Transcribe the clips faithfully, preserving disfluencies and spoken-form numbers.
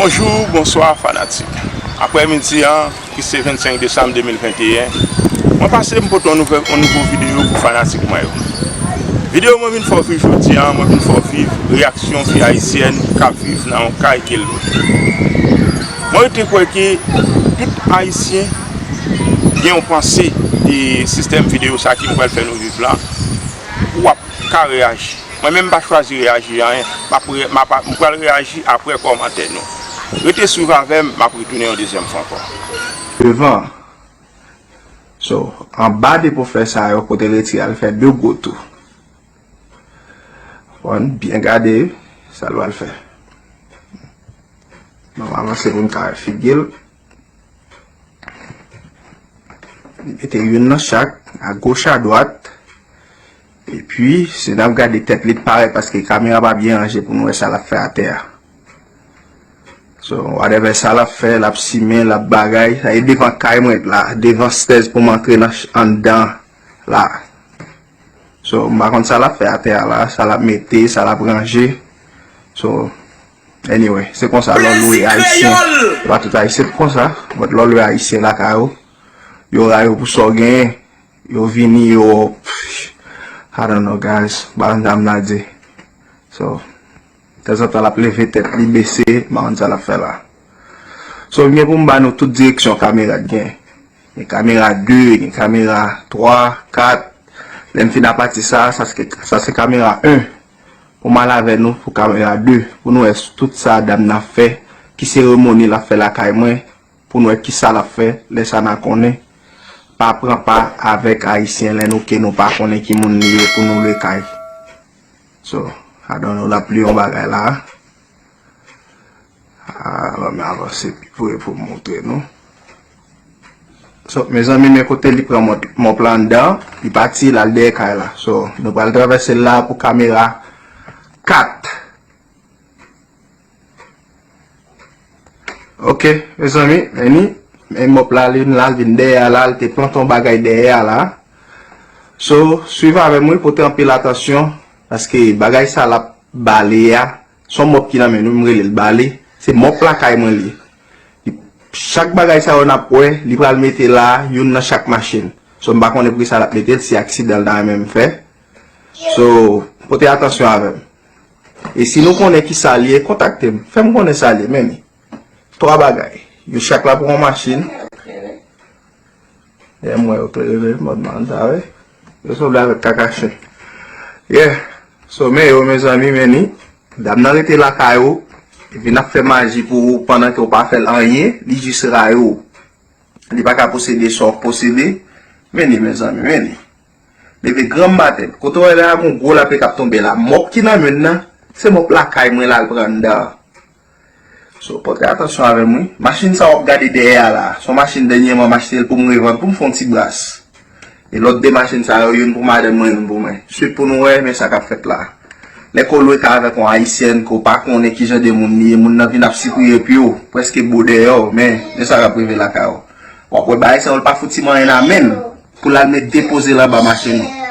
Bonjou, bonswa fanatik. Aprèmidi an, ki se vennsenk desanm de mil venteyen, mwen pase m pote yon nouvèl, yon nouvo videyo pou fanatik mwen yo. Videyo mwen vin fè w viv jodi an, mwen vin fè w viv reyaksyon fi ayisyèn k ap viv nan yon kay ke l lwe. Mwen rete kwè ke tout Ayisyen gen yon panse de sistèm videyo sa ke m pral fè nou viv la, w ap ka reyaji. Mwen menm m pa chwazi reyaji anyen. M ap re- m ap- m pral reyaji apre kòmantè nou. Rete swiv avè m, m ap retounen yon dezyèm fwa ankò. Devan. So, anba depo fè sa yo, kote l retire al fè de gwo tou. Fò n byen gade sa l pral fè. Nòmalman se pou n ka wè figi l. Li mete youn nan chak, agoch, adwat. Epi, si n ap gade tèt li, t parèt paske kamera pa byen ranje pou nou wè sa l ap fè atè a. So, whatever sa l ap fè, l ap simen, l ap bagay. Sa e devan kay mwen la, devan stèz pou m antre nan ch- anndan la. So, m pa konn sa l ap fè atè a la, sa l ap mete, sa l ap ranje. So, anyway, se konsa lè w lwe ayisyen. Se pa tout ayisyen k konsa, but lè w lwe ayisyen lakay ou, yo rayi w pou sa w genyen, yo vini, yo, I don't know, guys, m pa konn sa m ta di. So, tanzantan l ap leve tèt li bese, m pa konn sa l ap fè la. So, m gen pou m ba nou tout direksyon kamera t gen. Gen kamera de, gen kamera twa, kat. Lè m fin apati sa, sa se, sa se kamera en. Pou m al avè nou pou kamera de, pou nou wè tout sa dam nan fè, ki seremoni l ap fè lakay mwen, pou nou wè kisa l ap fè, lè sa n a konnen. Pa pran pa avèk ayisyen lè nou ke nou pa konnen ki moun li ye pou nou lwe kay. So, I don't know, l ap li yon bagay la. Ah, ban m avanse pi pre pou m montre nou. So, mezanmi, men kote li pran mòp, mòp la anndan, li pati, l al dèyè kay la. So, nou pral travèse l la pou kamera kat. Ok, mezanmi, men li, men mòp la, li la, l vin dèyè a la, l te plante yon bagay dèyè a la. So, swiv avè m, wi, pote anpil atansyon, paske bagay sa l ap bale a, se yon mòp ki nan men nou, m rele l bale, se mòp lakay mwen li ye. Li, chak bagay sa yo n ap wè, li pral mete la, youn nan chak machin. So, m pa konnen poukisa l ap mete l, si aksidan l ta renmen m fè. So, pote atansyon avè m. E si nou konnen ki sa l ye, kontakte m. Fè m konnen sa l ye, men li. Twa bagay. Yo chak la pou yon machin. Yeah, m wè yo klere vre, mòd man sa, wi. Yo sanble avèk kaka chen. Yeah. So, men yo, mezanmi, men li. Dam nan rete lakay ou. Epi n ap fè maji pou ou pandan ke w pa fè l anyen. Li jis rayi w. Li pa ka posede sa w posede. Men li, mezanmi, men li. Leve granm maten. Kote w wè la, gon gwo lapli k ap tonbe la. Mòp ki nan men l nan, se mòp lakay mwen l al pran anndan an. So, pote atansyon avè m, wi. Machin sa w ap gade dèyè a la, se yon machin dènyèman m achte l pou m revann, pou m fè yon ti bras. E lòt de machin sa yo, youn pou madanm mwen, youn pou mwen. Swit pou nou wè, men sa k ap fèt la. Lè ke w lwe kay avèk yon ayisyèn ke w pa konnen kijan de moun li ye, moun nan vin ap sipriye pye w, prèske bo dèyè w, men, men sa k ap rive lakay ou. W ap wè bagay sa yo, l pa fouti manyen nan men l pou l al met depoze l anba machin ou.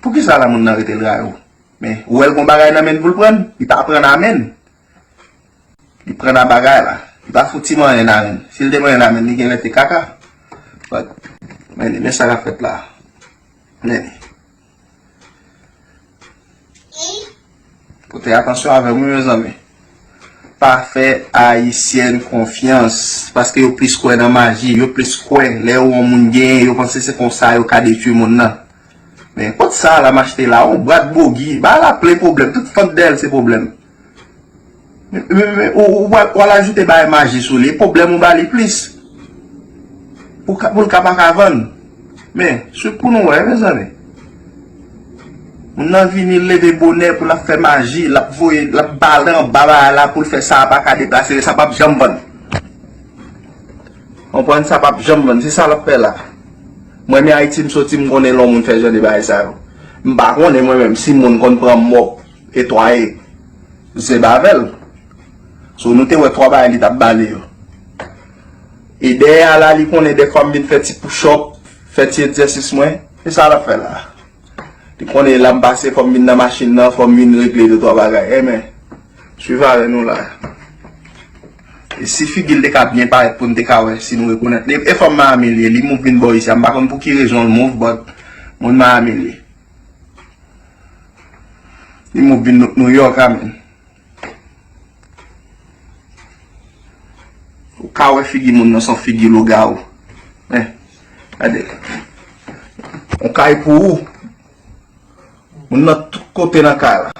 Poukisa la moun nan rete l rayi w? Men, ou wè l gon bagay nan men l pou l pran, li pa pran nan men l. Li pran nan bagay la. Li pa fouti manyen nan men l. Si l te manyen nan men l, li genlè te kaka. But, men, men sa k ap fèt la. Men. Pote atansyon avè m, wi, mezanmi. Pa fè ayisyèn konfyans, paske yo plis kwè nan maji, yo plis kwè lè yon moun genyen, yo panse se konsa yo ka detwi moun nan. Men kot sa la m achte la, yon bwat bogi, bagay la plen pwoblèm, tout fant dèyè l se pwoblèm. Men, men, men, ou, ou, w al, w al ajoute bagay maji sou li, pwoblèm ou ba li plis. Pou ka, pou l ka pa ka vann. Men, swit pou nou wè, mezanmi. Moun nan vini, l leve bonè pou l ap fè maji, l ap voye, l ap bale anba bagay la pou l fè sa a pa ka deplase, sa p ap janm vann. Konprann, sa p ap janm vann, se sa l ap fè la. Mwen, men Ayiti m soti, m konnen lè yon moun fè jan de bagay sa yo. M pa konnen mwen menm si moun konn pran mòp e twaye zèb avè l. So, nou te wè twa bagay li t ap bale yo. E dèyè a la, li konnen dèfwa m vin fè ti push up, fè ti egzèsis mwen. Se sa l ap fè la. Li konnen lè m pase, fò m vin nan machin nan, fò m vin regle de twa bagay. Enben, swiv avè nou la. Si figi l te ka byen parèt pou n te ka wè si nou rekonèt li. E fanm Miami l ye, li move vin bò isi a. M pa konn pou ki rezon l move, but moun Miami l ye. Li move vin New York a, menm. Ou ka wè figi moun nan, se yon figi lougawou. Men, gade. Yon kay pou ou. Moun nan tout kote nan kay la.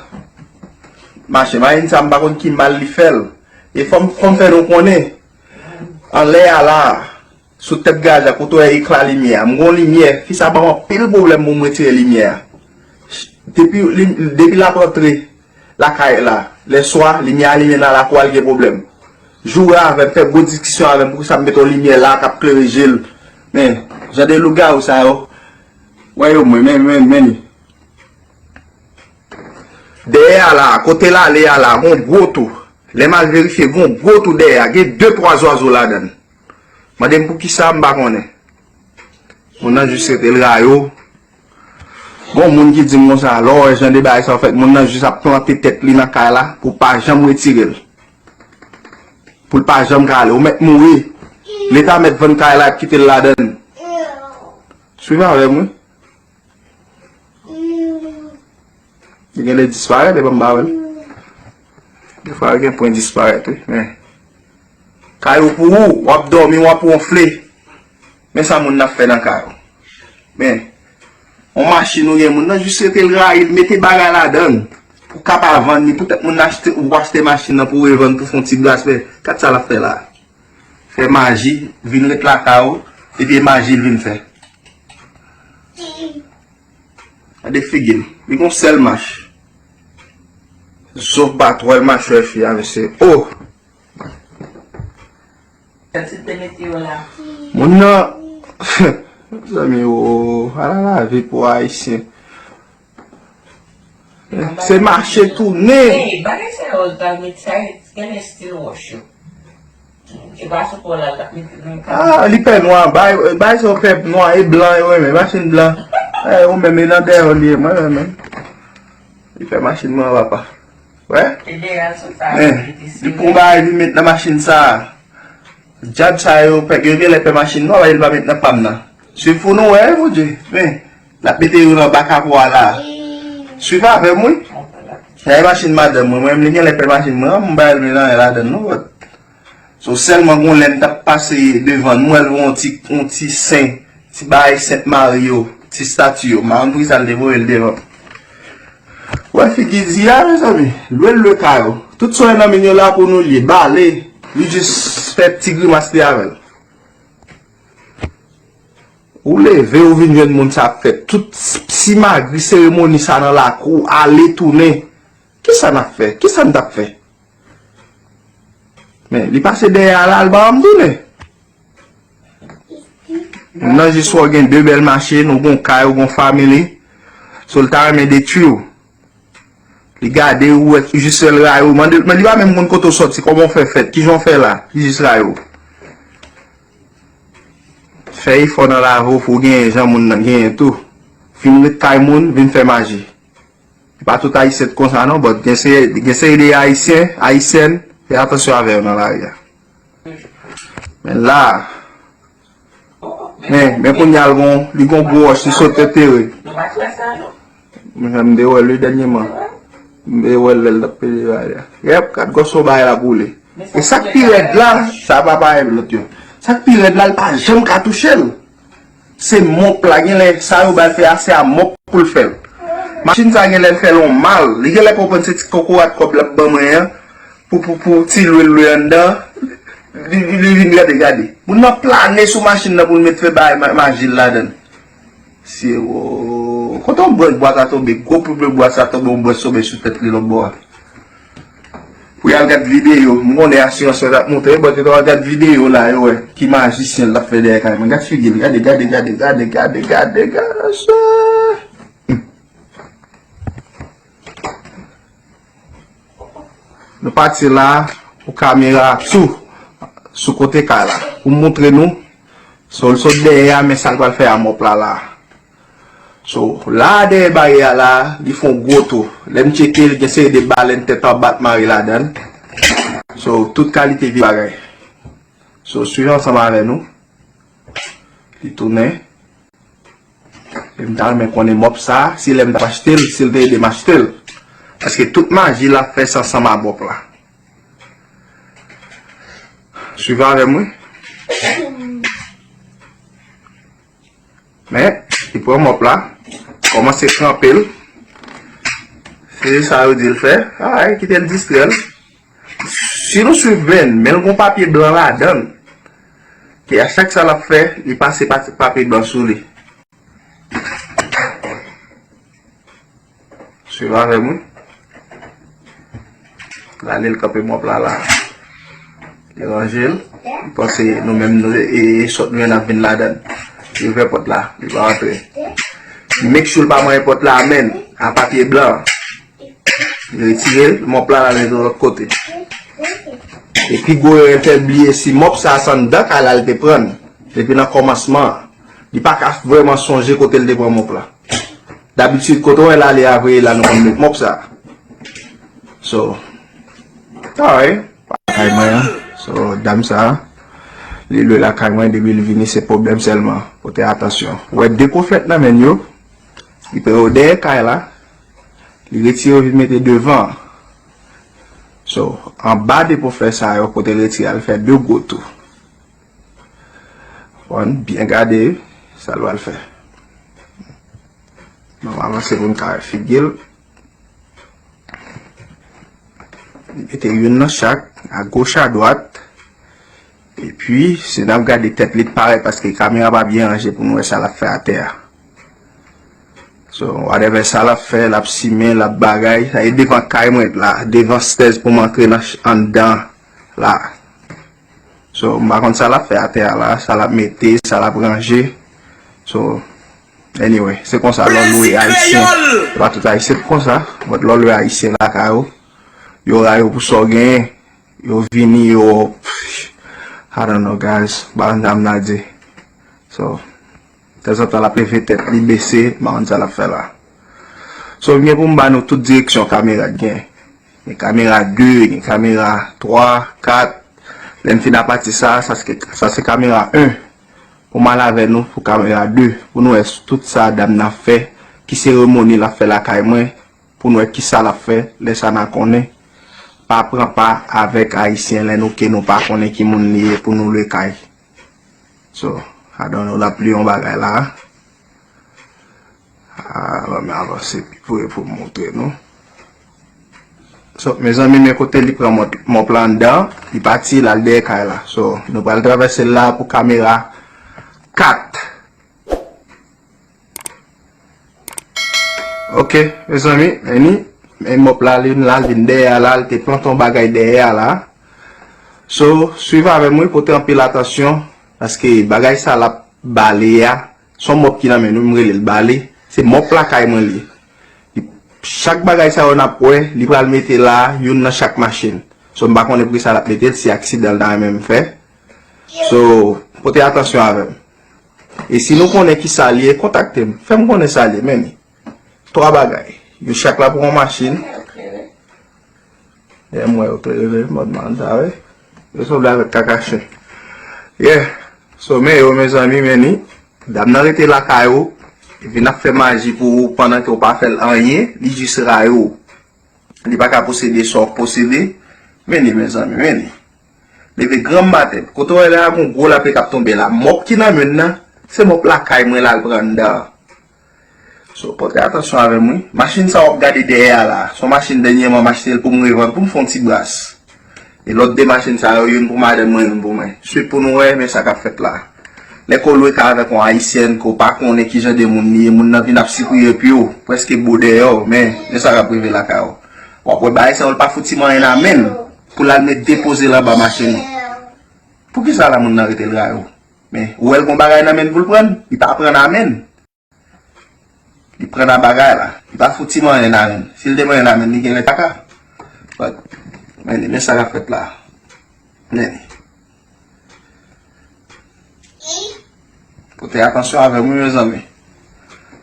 Mache, mayin sa, m pa konn ki mal li fè l. E fò m, fò m fè nou konnen, anlè a la, sou tèt gaz la, kote w wè ekla limyè a. M gon limyè, fi sa ban m anpil pwoblèm pou m retire limyè a. Depi, depi l ap antre lakay la, lèswa, limyè a limen nan lakou a, l gen pwoblèm. Joure avè m, fè gwo diskisyon avè m, poukisa m mete yon limyè la k ap klere je l. Men, jan de lougawou sa yo, wè yo mwen, men, men, men li. Dèyè a la, kote l ale a la, gon gwo tou. Lè m al verifye, gon gwo tou dèyè a, gen de twa zwazo ladan l. Mande m poukisa, m pa konnen. Moun nan jis rete l rayo. Gon moun ki di m konsa, lè w wè jan de bagay sa w fèt, moun nan jis ap plante tèt li nan kay la pou pa janm retire l. Pou l pa janm ka ale. Ou mèt mouri. Leta mèt vann kay la, ap kite l ladan l. Swiv avè m, wi. Li genlè disparèt, epi m pa wè l. Defwa, li gen pwen disparèt, wi. Men, kay ou pou ou, w ap dòmi, w ap wonfle. Men sa moun nan ap fè nan kay ou. Men, yon machin ou gen, moun nan jis rete l rayi l, mete bagay ladan l. Pou w ka pa vann li, poutèt moun nan achte, ou achte machin nan pou revann, pou fè yon ti blas, men, gad sa l ap fè la. Fè maji, vin ret lakay ou, epi e maji l vin fè. Gade figi l. Li gon sèl mach. Zo batwèl machwè fi a, mesye. Oh! Moun nan, zanmi, oh, ala lavi pou Ayisyen. Se mache tounen. Ey, bagay sa yo, ta met sa, genlè stil wòch yo. E pa sou kò la, l ap mete nan kay. Ah, li pè nwa, bay, bay sa yo pè nwa, e blan yo renmen, machin blan. Eh, ou menm, e nan dèyè w li ye, mwen menm. Li fè machin mwen an, papa. Wè? E dèyè a, sou sa, men, li te li pran bagay li met nan machin sa. Djab sa yo, pè, yo genlè pè machin nwa, li pa met nan pa m nan. Swiv pou nou wè, Bondye. Men, l ap mete yo nan baka pou a la. Swiv avè m, wi. Sa e machin madanm mwen, mwen menm li genlè pè machin mwen, m bay l men nan ladan l, non, but. So, sèlman gon lè m t ap pase devan, m wè l yon ti, yon ti sen, ti bagay Sent Mari yo, ti estati yo. M pa konn poukisa l te voye l devan. Wè figi di a, mezanmi. Lwe, lwe kay ou. Tout sa w wè nan men yo la pou nou l ye. Bale. Li jis fè ti grimas li avè l. Ou leve, ou vin jwenn moun sa ap fè tout simagri seremoni sa nan lakou, ale tounen. Kisa n ap fè? Kisa n t ap fè? Men, li pase dèyè a la, l pa janm tounen. Nan jis wè w gen de bèl machin, ou gon kay, ou gon family. So, l ta renmen detwi w. Li gade ou, wè, jis wè l rayi w. Mande, men li pa menm konn kote w sòti, kòman w fè fèt, kijan w fè la, li jis rayi w. Fè efò nan lavi w pou w genyen jan moun nan genyen tou. Vin ret kay moun, vin fè maji. E pa tout Ayisyen t konsa non, but gen seri, gen seri de Ayisyen, Ayisyèn, fè atansyon avè yo nan lari a. Men la, men, men kounye a l gon, li gon gwo wòch, li sot entere. Men sa m te wè l wi dènyèman. M te wè l lè l t ap pede bagay la. Yèp, gad gòs yon bagay l ap woule. E sa k pi rèd la, sa pa parèy lòt yo. Sa k pi rèd la, l pa janm ka touche l. Se mòp la, genlè sa yo ba l fè a, se a mòp pou l fè l. Machin sa genlè l fè l yon mal. Li genlè konprann se ti kokorat kòb l ap ban mwen an pou, pou, pou ti lwe l lwe anndan. Li, li, li vin gade, gade. Moun nan plane sou machin nan pou l met fè bay ma-, maji l ladan l. Si, o, kote yon branch bwa sa tonbe? Gwo poul bwa sa tonbe, yon branch tonbe sou tèt li lòt bò a. Pou y al gad videyo. M konnen asirans yo t ap montre, but yo t al gad videyo la, yo wè ki majisyen l t ap fè dèyè kay mwen. Gad figi l, gade, gade, gade, gade, gade, gade, gade sa. Nou pati la pou kamera tou sou kote kay la. Pou montre nou, so l sot dèyè a, men sa l pral fè a mòp la la. So, la dèyè baryè a la, li fè yon gwo tou. Lè m tcheke l, gen seri de balèn tèt an bat mare ladan l. So, tout kalite vye bagay. So, swiv ansanm avè nou. Li tounen. E m ta renmen konnen mòp sa, si lè m t ap achte l, si l te ede m achte l. Paske tout maji l ap fè se ansanm a mòp la. Swiv avè m, wi. Men, li pran mòp la, kòmanse tranpe l. Se sa yo di l fè. Ay, kite l distrè l. Si nou swiv byen, men l gon papye blan ladan l. Ke a chak sa l ap fè, li pase pa- papye blan sou li. Swiv avè m, wi. L ale l kanpe mòp la la. Li ranje l. Li panse nou menm nou e, e sòt nou ye n ap vin ladan l. Li ouvè pòt la. Li pa rantre. Make sure l pa manyen pòt la, men. A papye blan. Li retire l, mòp la, l al mete l lòt kote. E pi gwo erè l fè, bliye si mòp sa se anndan kay la l te pran l. Depi nan kòmansman an. Li pa ka vrèman sonje kote l te pran mòp la. Dabitid, kote w wè l ale a vre, la nou konn met mòp sa. So, alright. Lakay mwen an. So, dam sa, li lwe lakay mwen, depi l vini, se pwoblèm sèlman. Pote atansyon. Ou wè de pofèt nan men l yo, li pran yo dèyè kay la, li retire yo vin mete devan. So, anba de pofèt sa yo, kote l retire a, l fè de gwo tou. Fò n byen gade sa l pral fè. Nòmalman, se pou n ka wè figi l. Li mete youn nan chak, a goch, a dwat. Epi, si n ap gade tèt li t parèt, paske kamera pa byen ranje pou n wè sa l ap fè atè a. So, whatever sa l ap fè, l ap simen, l ap bagay. Sa e devan kay mwen la, devan stèz pou m antre nan ch- anndan la. So, m pa konn sa l ap fè atè a la, sa l ap mete, sa l ap ranje. So, anyway, se konsa lè w lwe ayisyen. Se pa tout ayisyen k konsa, but lè w lwe ayisyen lakay ou, yo rayi w pou sa w genyen, yo vini, yo, I don't know, guys, m pa konn sa m ta di. So, tanzantan l ap leve tèt li bese, m pa konn sa l ap fè la. So, m gen pou m ba nou tout direksyon kamera k gen. Gen kamera de, gen kamera twa, kat. Lè m fin apati sa, sa se, sa se kamera en. Pou m al avè nou pou kamera de. Pou nou wè tout sa dam nan fè, ki seremoni l ap fè lakay mwen, pou nou wè kisa l ap fè, lè sa n a konnen. Pa pran pa avèk ayisyen lè nou ke nou pa konnen ki moun li ye pou nou lwe kay. So, I don't know, l ap li yon bagay la. Ah, ban m avanse pi pre pou m montre nou. So, mezanmi, men kote li pran mòp, mòp la anndan, li pati, l al dèyè kay la. So, nou pral travèse l la pou kamera kat. Ok, mezanmi, men ni, men mòp la, li la, l vin dèyè a la, l te plante yon bagay dèyè a la. So, swiv avè m, wi, pote anpil atansyon, paske bagay sa l ap bale a, se yon mòp ki nan men nou, m rele l bale, se mòp lakay mwen li ye. Li- Chak bagay sa yo n ap wè, li pral mete la, youn nan chak machin. So, m pa konnen poukisa l ap mete l, si aksidan l ta renmen m fè. So, pote atansyon avè m. E si nou konnen ki sa l ye, kontakte m. Fè m konnen sa l ye, men ni. Twa bagay. Yo chak la pou yon machin. Lè m wè yo klere, mòd man sa, wi. Yo sanble avèk kaka chen. Yeah. So, men yo, mezanmi, men ni. Dam nan rete lakay ou. Li vin ap fè maji pou ou pandan ke w pa fè l anyen. Li jis rayi w. Li pa ka posede sa w posede. Men ni, mezanmi, men ni. Leve granm maten. Kote w wè la, gon gwo lapli k ap tonbe la. Mòp ki nan men l nan, se mòp lakay mwen la l pran anndan. So, pote atansyon avè m, wi. Machin sa w ap gade dèyè a la, se yon machin dènyèman m achte l pou m revann, pou m fè yon ti bras. E lòt de machin sa yo, youn pou madanm mwen, youn pou mwen. Swit pou nou wè, men sa k ap fèt la. Lè ke w lwe kay avèk yon ayisyèn, ke w pa konnen ki jan de moun li ye, moun nan vin ap sipriye pye w, prèske bo dèyè w, men, men sa k ap rive lakay ou. W ap wè bagay sa yo, l pa fouti manyen nan men l, pou l al met depoze l anba machin ou. Poukisa la moun nan rete l rayi w? Men, ou wè l gon bagay nan men l pou l pran, li pa pran nan men l. Li pran nan bagay la. Li pa fouti manyen nan men l. Si l te manyen nan men l, li genlè ta ka. But, men, men sa k ap fèt la. Men. Pote atansyon avè m, wi, mezanmi.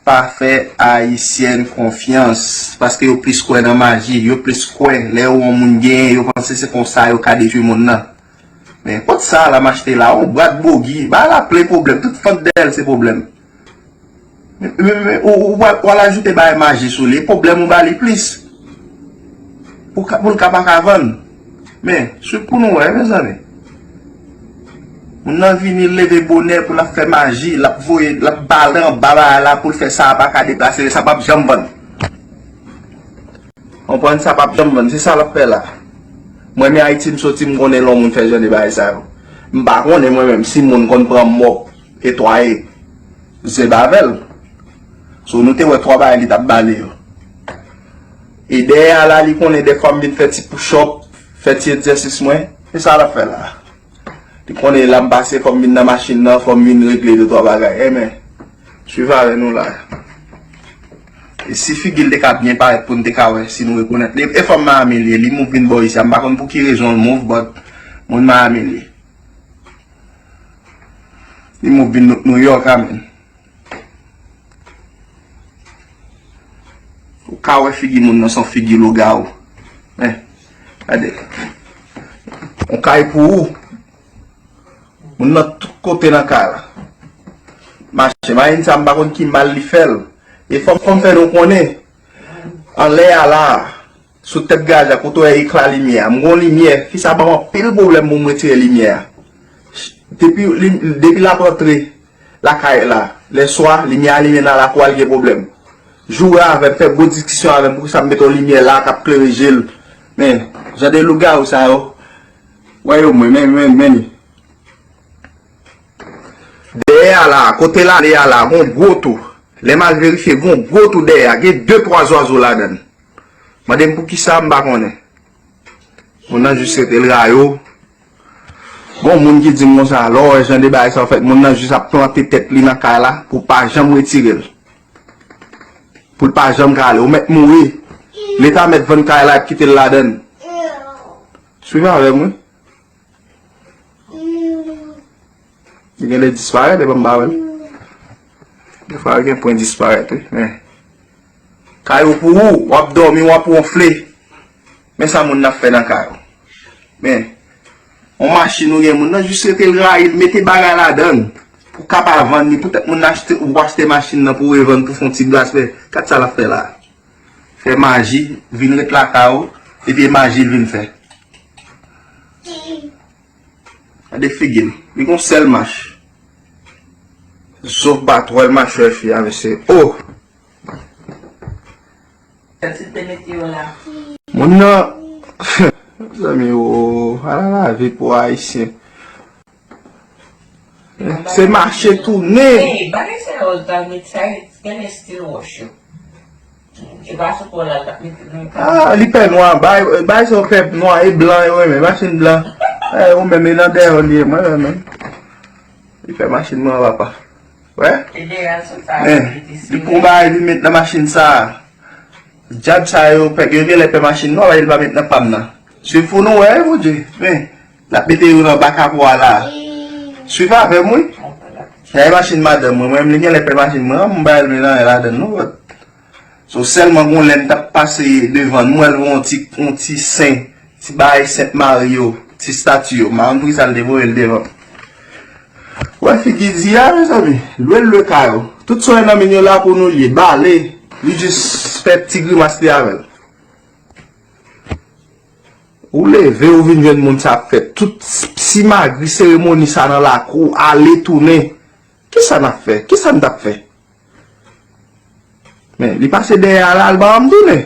Pa fè ayisyèn konfyans, paske yo plis kwè nan maji, yo plis kwè lè yo wè yon moun genyen, yo panse se konsa yo ka detwi moun nan. Men, kot sa la m achte la? Yon bwat bogi. Bagay la plen pwoblèm. Tout fant dèyè l se pwoblèm. Men, men, men, ou, ou, w al, w al ajoute bagay maji sou li. Pwoblèm ou ba li plis. Pou ka, pou l ka pa ka vann. Men, swiv pou nou wè, mezanmi. Moun nan vini leve bonè pou l ap fè maji, l ap voye, l ap bale anba bagay la pou l fè sa a pa ka deplase, sa p ap janm vann. Konprann sa p ap janm vann, se sa l ap fè la. Mwen, men Ayiti m soti, m konnen lè yon moun fè jan de bagay sa yo. M pa konnen mwen menm si moun konn pran mòp, netwaye, zenb avè l. So, nou te wè twa bagay li t ap bale yo. E dèyè a la, li konnen dèfwa m vin fè ti push up, fè ti egzèsis mwen. Se sa l ap fè la. Li konnen lè m pase, fò m vin nan machin nan, fò m vin regle de twa bagay. Enben, swiv avè nou la. E si figi l te ka byen parèt pou n te ka wè si nou rekonèt li. E fanm Miami li ye, li move vin bò isi a. M pa konn pou ki rezon l move, but moun Miami li ye. Li move vin New York, amen. Ou ka wè figi moun nan, se yon figi lougawou. Men, gade. Yon kay pou ou. Moun nan tout kote nan kay la. Mache, mayin sa, m pa konn ki mal li fè l. E fò m fè nou konnen, anlè a la, sou tèt gaz la, kote w wè ekla limyè a. M gon limyè, fi sa ban m anpil pwoblèm pou m retire limyè a. Depi, li, depi l ap rantre lakay la, lèswa, limyè a limen nan lakou a, l gen pwoblèm. Joure avè m, fè gwo diskisyon avè m, poukisa m mete yon limyè la k ap klere je l. Men, jan de lougawou sa yo, wè yo mwen, men, men, men li. Dèyè a la, kote l ale a la, gon gwo tou. Lè m al verifye, gon gwo tou dèyè a, gen de twa zwazo ladan l. Mande m poukisa, m pa konnen. Moun nan jis rete l rayo. Gon moun ki di m konsa, lè w wè jan de bagay sa yo fèt, moun nan jis ap plante tèt li nan kay la pou pa janm retire l. Pou l pa janm ka ale. Ou mèt mouri. Leta mèt vann kay la epi kite l ladan l. Swiv avè m, wi. Li genlè disparèt, epi m pa wè l. Defwa, li gen pwen disparèt, wi. Men, kay ou pou ou, w ap dòmi, w ap wonfle. Men sa moun nan ap fè nan kay ou. Men, yon machin ou gen, moun nan jis rete l rayi l, mete bagay ladan l. Pou ka pa vann li, poutèt moun nan achte, ou achte machin nan pou revann, pou fè yon ti blas, men, gad sa l ap fè la. Fè maji, vin ret lakay ou, epi e maji l vin fè. Gade figi l. Li gon sèl mach. Zof batwèl machwè fi a, mesye. Oh! Moun nan, zanmi, oh, ala lavi pou Ayisyen. Se mache tounen. Hey, bagay sa yo, Dagny, sa genlè still wash yo. E pa sou kò la, l t ap mete nan kay. Ah, li pè nwa, bay, bay sa yo pè nwa e blan yo renmen, machin blan. Eh, ou menm, e nan dèyè w li ye, mwen menm. Li fè machin mwen an, papa. Wè? Ideal, se sa, eh, li pran bagay, li met nan machin sa. Dyab sa yo, pè, yo genlè pè machin nwa, li pa met nan pa m nan. Swiv pou nou wè, Bondye. Men, l ap mete yo nan baka pou a la. Swiv avè m, wi. Sa e machin madanm mwen, mwen menm li genlè pè machin mwen, m bay l men nan ladan l, non, bòt. So, sèlman gon lè m t ap pase devan l, m wè l voye yon ti, yon ti sen, ti bagay Sent Mari yo, ti estati yo. M pa konn poukisa l te voye l devan m. Wè figi di a, mezanmi. Lwe, lwe kay ou. Tout sa w wè nan men yo la pou nou l ye. Bale. Li jis fè ti grimas li avè l. Ou leve, ou vin jwenn moun sa ap fè tout simagri seremoni sa nan lakou, ale tounen. Kisa n ap fè? Kisa n t ap fè? Men, li pase dèyè a la, al ba m tounen.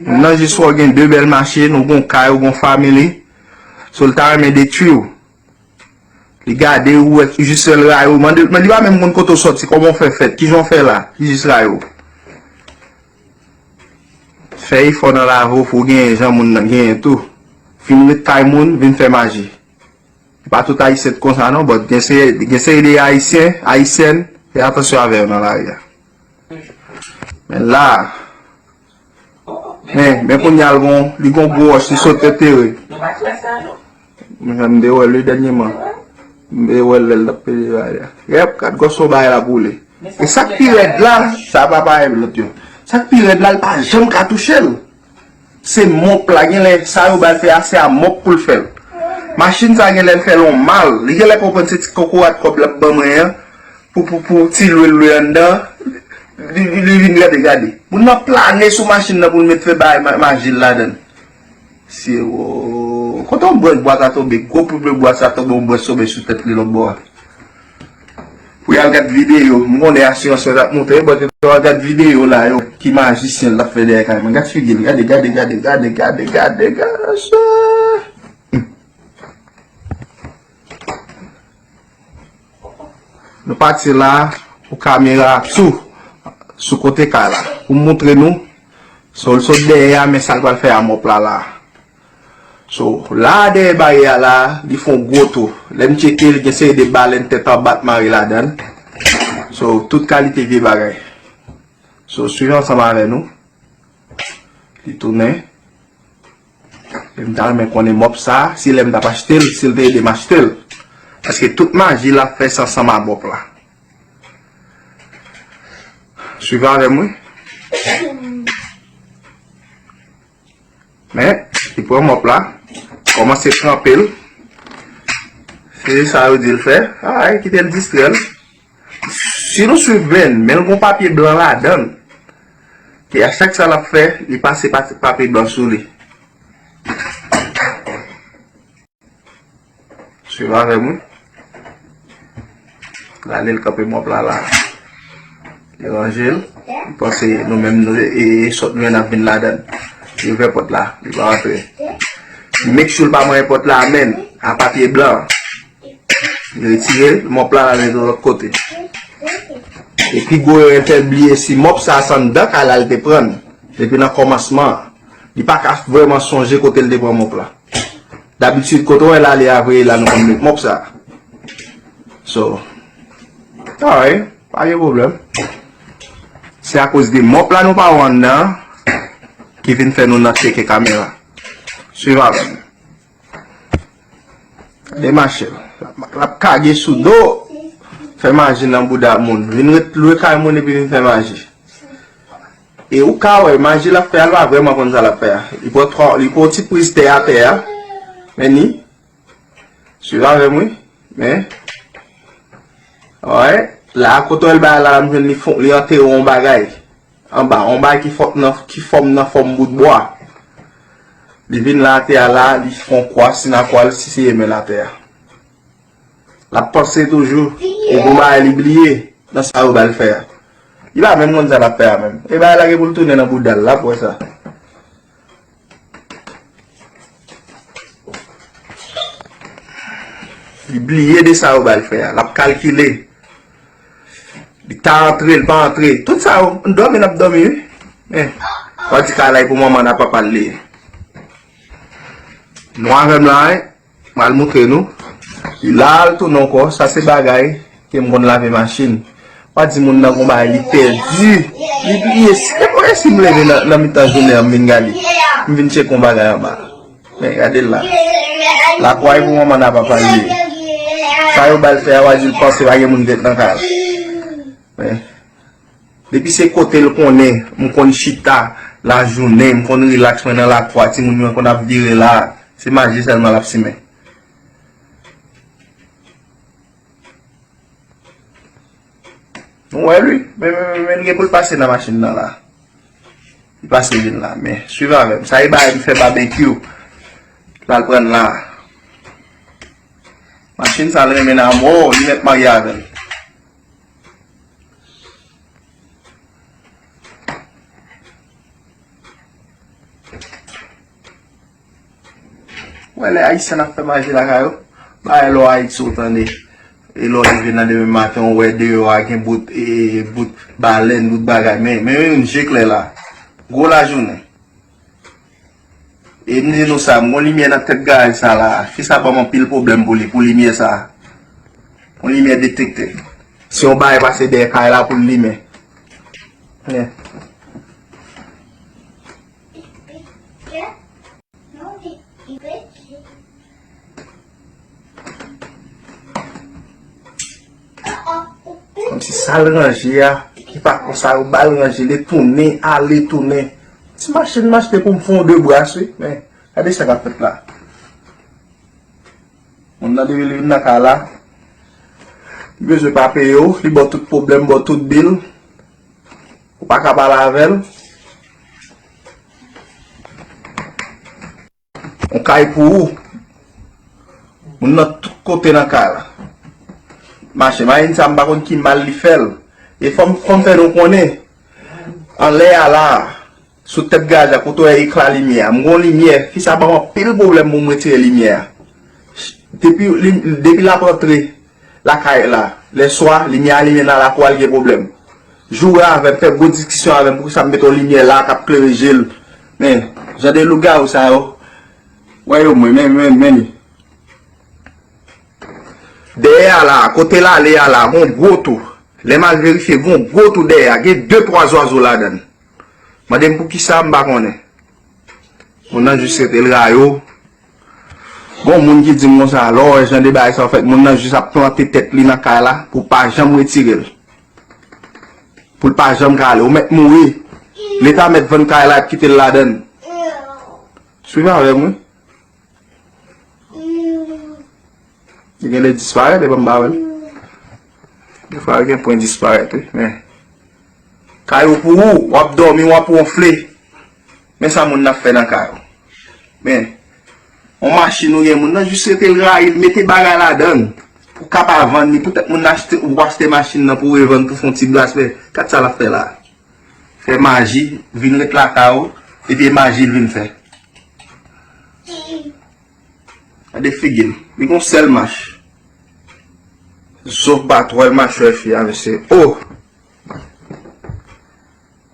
Nan jis wè w gen de bèl machin, ou gon kay, ou gon family. So, l ta renmen detwi w. Li gade ou, wè, jis wè l rayi ou. Mande, men li pa menm konn kote w sòti, kòman w fè fèt, kijan w fè la, li jis rayi ou. Fè efò nan lavi w pou w genyen jan moun nan genyen tou. Vin ret kay moun, vin fè maji. E pa tout Ayisyen t konsa non, but gen seri, gen seri de Ayisyen, Ayisyèn, fè atansyon avè yo nan lari a. Men la, men, men kounye a l gon, li gon gwo wòch, li sot entere. Men m te wè l wi dènyèman. M te wè l lè l t ap pede lari a. Yèp, gad gòs yon bagay l ap woule. E sa k pi rèd la, sa pa parèy lòt yo. Sa k pi rèd la, l pa janm ka touche l. Se mòp la, genlè sa yo ba l fè a, se a mòp pou l fè l. Machin sa genlè l fè l yon mal. Li genlè konprann se ti kokorat kòb l ap ban mwen an pou, pou, pou ti lwe l lwe anndan. Li, li, li vin gade, gade. Moun nan plane sou machin nan pou l met fè bay ma-, maji l ladan l. Se, o, kote yon branch bwa sa tonbe? Gwo pwepwe bwa sa tonbe, yon branch tonbe sou tèt li lòt bò a. Pou y al gad videyo, m konnen asirans mwen t ap monte, but yo al gad videyo la, yo, ki majisyen l t ap fè dèyè kay mwen. Gad figi l, gade, gade, gade, gade, gade, gade, gade, gade. Nou pati la pou kamera ap sou, sou kote kay la. Pou m montre nou, so l sot dèyè a, men sa l pral fè a mòp la la. So, la dèyè baryè a la, li fè yon gwo tou. Lè m tcheke, li gen seri de balèn tèt an bat mare ladan l. So, tout kalite vye bagay. So, swiv ansanm avè nou. Li tounen. E m ta renmen konnen mòp sa, si lè m t ap achte l, si l te ede m achte l. Paske tout maji l ap fè se ansanm a mòp la. Swiv avè m, wi. Men, li pran mòp la, kòmanse tranpe l. Se sa yo di l fè. Ay, kite l distrè l. Si nou swiv byen, men l gon papye blan ladan l. Ke a chak sa l ap fè, li pase pa-, papye blan sou li. Swiv avè m, wi. Gade l kanpe mòp la la. Li ranje l. Li panse nou menm nou, e, e sòt nou ye n ap vin ladan l. Li ouvè pòt la. Li pa rantre. Make sure l pa manyen pòt la, men. A papye blan. Li retire l, mòp la, l al met yon lòt kote. E pi gwo erè l fè, l bliye si mòp sa se anndan kay la l te pran l. Depi nan kòmansman an. Li pa ka vrèman sonje kote l te pran mòp la. Dabitid, kote w wè l ale a vre, la nou konn met mòp sa. So, alright, pa gen pwoblèm. Se akoz de mòp la nou pa wè anndan an ki vin fè nou nan tcheke kamera. Swiv avè m. Gade mache l. L ap, l ap kage sou do. Fè maji nan bouda moun. Vin ret lwe kay moun epi vin fè maji. E ou ka wè, maji l ap fè a, l pa vrèman konn sa l ap fè a. Li pran twa, li pran ti priz tè atè a. Men ni. Swiv avè m, wi. Men. Alright. La, kote w wè l bay la, la, m jwenn li fon, li antere yon bagay. Anba, yon bagay ki fòm nan, ki fòm nan fòm bout bwa. Li vin la atè a la, li fè yon kwa, si nan kwa l, si se men l atè a. L ap panse toujou, e gon bagay li bliye nan sa yo ba l fè a. Li pa menm konn sa l ap fè a menm. E bagay la gen pou l tounen nan bouda l, l ap wè sa. Li bliye de sa yo ba l fè a. L ap kalkile. Li ta antre, li pa antre. Tout sa yo, dòmi n ap dòmi, wi. Men, w a di kay la e pou manman n a papa l li ye. Nou avè m la, wi. M al montre nou. Li la al tounen ankò. Sa se bagay ke m konn lave machin. Pa di moun nan gon bagay li pèdi. Li bliye. Si, e si m leve nan, nan mitan jounen an, m vin gade. M vin tcheke yon bagay anba. Men gade l la. Lakwa e pou manman n a papa l ye. Sa yo ba l fè a, w a di l panse pa gen moun ki ret nan kay la. Men. Depi se kote l konnen, m konn chita lajounen, m konn rilaks mwen nan lakwa, timoun mwen konn ap vire la, se maji sèlman l ap simen. Nou wè l wi, men, men, men, men l gen pou l pase nan machin nan la. Li pase vin la, men swiv avè m. Sa e bagay m fè babekyou. L al pran la. Machin sa l renmen nan mò, li mèt marye avè l. Wè lè Ayisyen ap fè maji lakay yo, bagay lò Ayiti ou tande. E lè w leve nan demen maten, ou wè deyò a gen bout, e, bout balèn, bout bagay. Men, men, men, je klè la. Gwo lajounen. E m di nou sa, m gon limyè nan tèt garaj sa la. Fi sa ban m anpil pwoblèm pou li, pou limyè sa. Yon limyè detektè. Si yon bagay pase dèyè kay la pou l limen. Men. Kòmsi sa l ranje a, ki pa konsa yo ba l ranje, li tounen, ale tounen. Ti machin m achte pou m fè yon de bras, wi. Men, gade sa k ap fèt la. Moun nan depi li vin nan kay la, li bezwen pa peye w, li ba w tout pwoblèm, ba w tout bil. Ou pa ka pale avè l. Yon kay pou ou. Moun nan tout kote nan kay la. Mache, mayin sa m pa konn ki mal li fè l. E fò m, fò m fè nou konnen. Anlè a la, sou tèt gaz la, kote w wè ekla limyè a. M gon limyè, fi sa ban m anpil pwoblèm pou m retire limyè a. Depi, li, depi l ap antre lakay la, lèswa, limyè a limen nan lakou a, l gen pwoblèm. Joure avè m, fè gwo diskisyon avè m, poukisa m mete yon limyè la k ap klere je l. Men, jan de lougawou sa yo, wè yo mwen, men, men, men li. Dèyè a la, kote l ale a la, gon gwo tou. Lè m al verifye, gon gwo tou dèyè a, gen de twa zwazo ladan l. Mande m poukisa, m pa konnen. Moun nan jis rete l rayi w. Gon moun ki di m konsa, lè w wè jan de bagay sa yo fèt, moun nan jis ap plante tèt li nan kay la pou pa janm retire l. Pou l pa janm ka ale. Ou mèt mouri. Leta mèt vann kay la, ap kite l ladan l. Swiv avè m, wi. Li genlè disparèt, epi m pa wè l. Defwa, li gen pwen disparèt, wi, men. Kay ou pou ou, w ap dòmi, w ap wonfle. Men sa moun nan ap fè nan kay ou. Men, yon machin ou gen, moun nan jis rete l rayi l, mete bagay ladan l. Pou w ka pa vann li, poutèt moun nan achte, ou achte machin nan pou revann, pou fè yon ti blas, men, gad sa l ap fè la. Fè maji, vin ret lakay ou, epi e maji l vin fè. Gade figi l. Li gon sèl mach. Zo batwèl machwè fi a, mesye. Oh!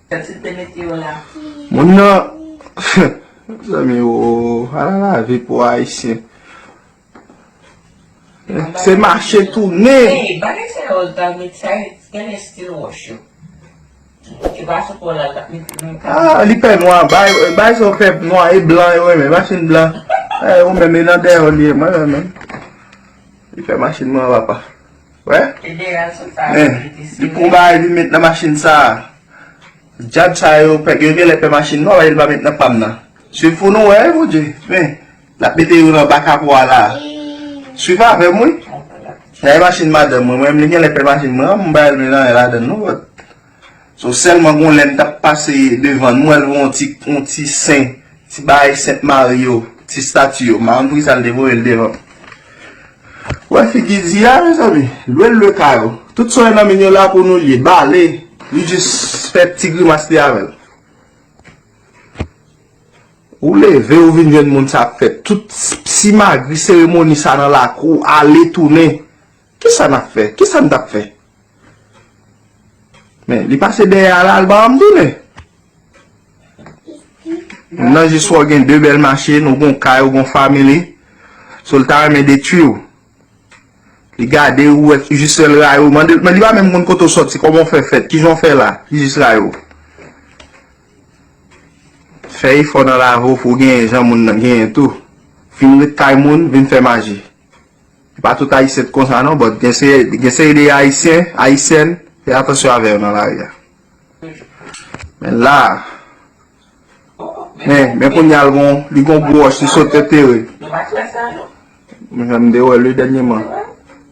Sa ti te mete yo la. Moun nan, mezanmi, oh, ala lavi pou Ayisyen. Se mache tounen. Hey, bagay sa yo, David, sa yo, genlè still wash yo. Li pa sou kò la, l t ap mete nan kay. Ah, li fè nwa, bay, bay sa w fè nwa, e blan yo renmen, machin blan. Eh, ou menm, e nan dèyè w li ye, mwen menm, menm. Li fè machin mwen, papa. Wè? E dèyè l sot sa, eh, li te li pran bagay, li met nan machin sa. Djab sa yo, pè, yo genlè fè machin nwa, li pa met nan pa m nan. Swiv pou nou wè, Bondye. Men, l ap mete yo nan baka pou a la. Swiv avè m, wi. Sa e machin madanm mwen, mwen menm, li genlè fè machin mwen, m bay l men nan ladan l, non, but. So, sèlman gon lè m t ap pase devan, m wè l voye yon ti, yon ti sen, ti bagay Sent Mari yo, ti estati yo. M pa konn poukisa l te voye l devan. Wè figi di a, mezanmi. Lwe l lwe kay ou. Tout sa w wè nan men yo la pou nou l ye. Bale. Li jis fè ti grimas li avè l. Ou leve, ou vin jwenn moun sa ap fè tout simagri seremoni sa nan lakou, ale tounen. Kisa n ap fè? Kisa n t ap fè? Men, li pase dèyè a la, l pa janm tounen. Nan jis wè w gen de bèl machin, ou gon kay, ou gon family. So, l ta renmen detwi w. Li gade ou, wè, jis fè l rayi w. Mande, men li pa menm konn kote w sòti, kòman w fè fèt, kijan w fè la, li jis rayi w. Fè efò nan lavi w pou w genyen jan moun nan genyen tou. Vin ret kay moun, vin fè maji. E pa tout Ayisyen t konsa non, but gen se, gen seri de Ayisyen, Ayisyèn, fè atansyon avè yo nan lari a. Men la, men, men kounye a l gon, li gon gwo wòch, li sot antere. Men sa m te wè l wi dènyèman.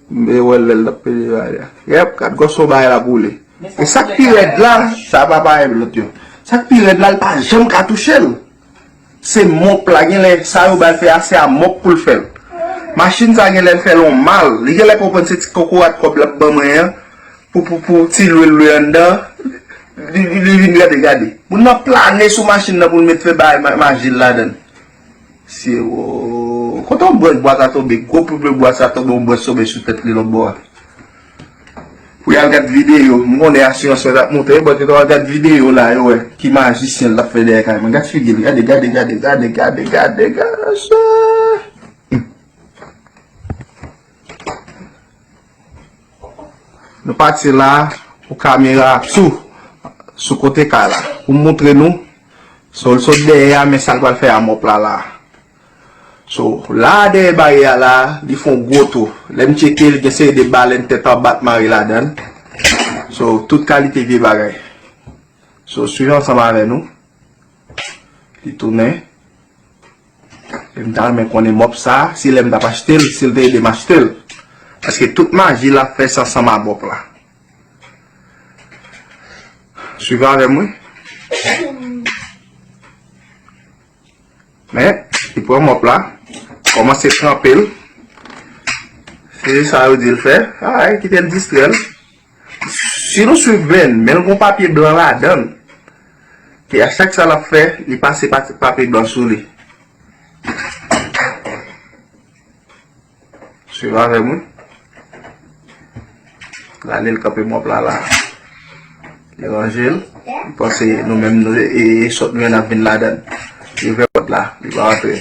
M te wè l lè l t ap pede bagay la. Yèp, gad gòs yon bagay l ap woule. E sa k pi rèd la, sa pa parèy lòt yo. Sa k pi rèd la, l pa janm ka touche l. Se mòp la, genlè sa yo ba l fè a, se a mòp pou l fè l. Machin sa genlè l fè l yon mal. Li genlè konprann se ti kokorat kòb l ap ban mwen an pou, pou, pou ti lwe l lwe anndan. Li, li, li vin gade, gade. Moun nan plane sou machin nan pou l met fè bay ma-, maji l ladan l. Se, oh, kote yon branch bwa sa tonbe, gwo pwepwe bwa sa tonbe, yon branch tonbe sou tèt li lòt bò a. Pou y al gad videyo, m konnen asirans mwen t ap monte, but yo t al gad videyo la, yo wè ki majisyen l t ap fè dèyè kay mwen. Gad figi l, gade, gade, gade. Nou pati la pou kamera sou, sou kote kay la. Pou m montre nou, so l sot dèyè a, men sa l pral fè a mòp la la. So, la dèyè baryè a la, li fè yon gwo tou. Lè m tcheke l, gen seri de balèn tèt an bat mare ladan l. So, tout kalite vye bagay. So, swiv ansanm avè nou. Li tounen. E m ta renmen konnen mòp sa, si lè m t ap achte l, si l te ede m achte l. Paske tout maji l ap fè se ansanm a mòp la. Swiv avè m, wi. Men, li pran mòp la, kòmanse tranpe l. Se sa yo di l fè. Ay, kite l distrè l. Si nou swiv byen, men l gon papye blan ladan l. Ke a chak sa l ap fè, li pase pa- papye blan sou li. Swiv avè m, wi. Gade l kanpe mòp la, la. Li ranje l. Li panse nou menm nou, e, e sòt nou ye n ap vin ladan l. Li ouvè pòt la, li pa antre.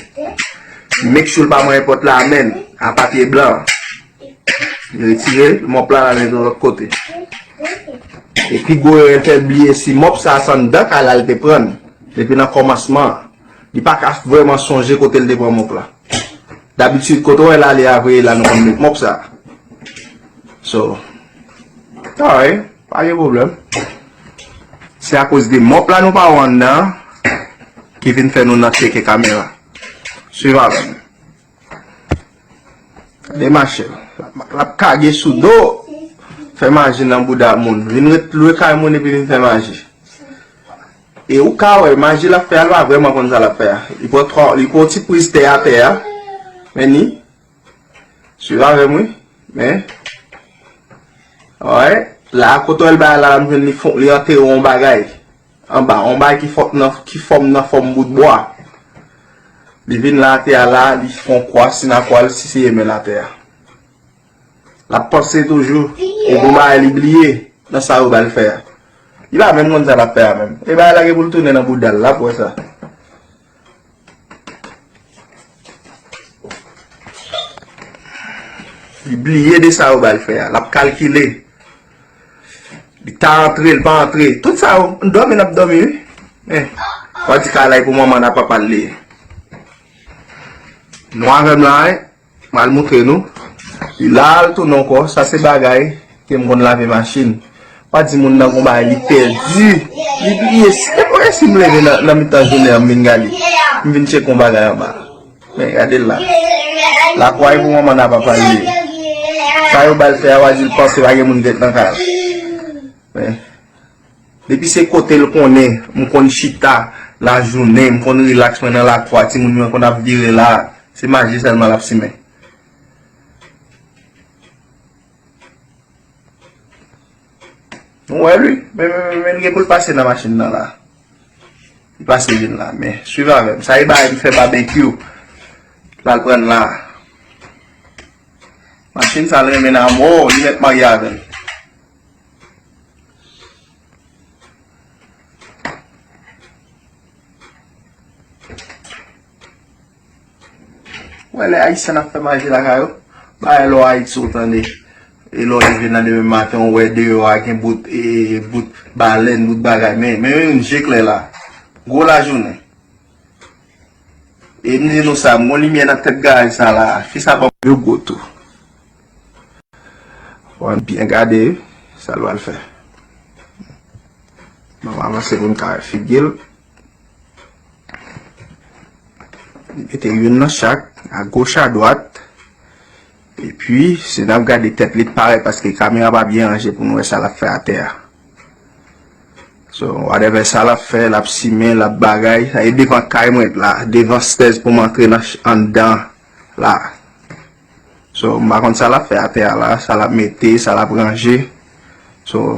Make sure l pa manyen pòt la, men, a papye blan. Li retire mòp la, l al mete l lòt kote. E pi gwo erè l fè, l bliye si mòp sa se anndan kay la l te pran l. Depi nan kòmansman an. Li pa ka vrèman sonje kote l te pran mòp la. Dabitid, kote w wè l ale a vre, la nou konn met mòp sa. So, alright, pa gen pwoblèm. Se akoz de mòp la nou pa wè anndan an ki vin fè nou nan tcheke kamera. Swiv avè m. Gade mache l. L ap, l ap kage sou do. Fè maji nan bouda moun. Vin ret lwe kay moun epi vin fè maji. E ou ka wè, maji l ap fè a, l pa vrèman konn sa l ap fè a. Li pran twò, li pran yon ti priz tè atè a. Men ni. Swiv avè m, wi. Men. Alright. La, kote w wè l bay la, la, m jwenn li fon, li antere yon bagay. Anba, yon bagay ki fò-, nan, ki fòm nan fòm bout bwa. Li vin la atè a la, li fè yon kwa, si nan kwa l, si se men l atè a. L ap panse toujou, e gon bagay li bliye nan sa yo ba l fè a. Li pa menm konn sa l ap fè a menm. E bagay la gen pou l tounen nan bouda l, l ap wè sa. Li bliye de sa yo ba l fè a. L ap kalkile. Li ta antre, li pa antre. Tout sa yo, dòmi n ap dòmi, wi. Men, w a di kay la e pou manman n a papa l li ye. Nou avè m la, wi. M al montre nou. Li la al tounen ankò. Sa se bagay ke m konn lave machin. Pa di moun nan gon bagay li pèdi. Li bliye. Si, e mwen si m leve nan, nan mitan jounen an, m vin gade. M vin tcheke yon bagay anba. Men gade l la. Lakwa e pou manman n a papa l ye. Sa yo ba l fè a, w a di l panse pa gen moun ki ret nan kay la. Men, depi se kote l konnen, m konn chita lajounen, m konn rilaks mwen nan lakwa, timoun mwen konn ap vire la, se maji sèlman l ap simen. Nou wè l wi, men, men, men, men l gen pou l pase nan machin nan la. Li pase vin la, men swiv avè m. Sa e bagay m fè babekyou. L al pran la. Machin sa l renmen nan mò, li mèt marye avè l. Ou wè lè Ayisyen ap fè maji lakay yo, bagay lò Ayiti ou tande. E lè w leve nan demen maten, ou wè deyò a gen bout, e, bout balèn, bout bagay. Men, men youn je klè la. Gwo lajounen. E m di nou sa, m gon limyè nan tèt garaj sa la. Fi sa ban m yo gwo tou. Fò n byen gade sa l pral fè. Ban m avanse pou n ka wè figi l. Li mete youn nan chak, agoch, adwat. Epi, si n ap gade tèt li, t parèt paske kamera pa byen ranje pou n wè sa l ap fè atè a. So, whatever sa l ap fè, l ap simen, l ap bagay. Sa e devan kay mwen la, devan stairs pou m antre nan ch-, anndan la. So, m pa konn sa l ap fè atè a la, sa l ap mete, sa l ap ranje. So,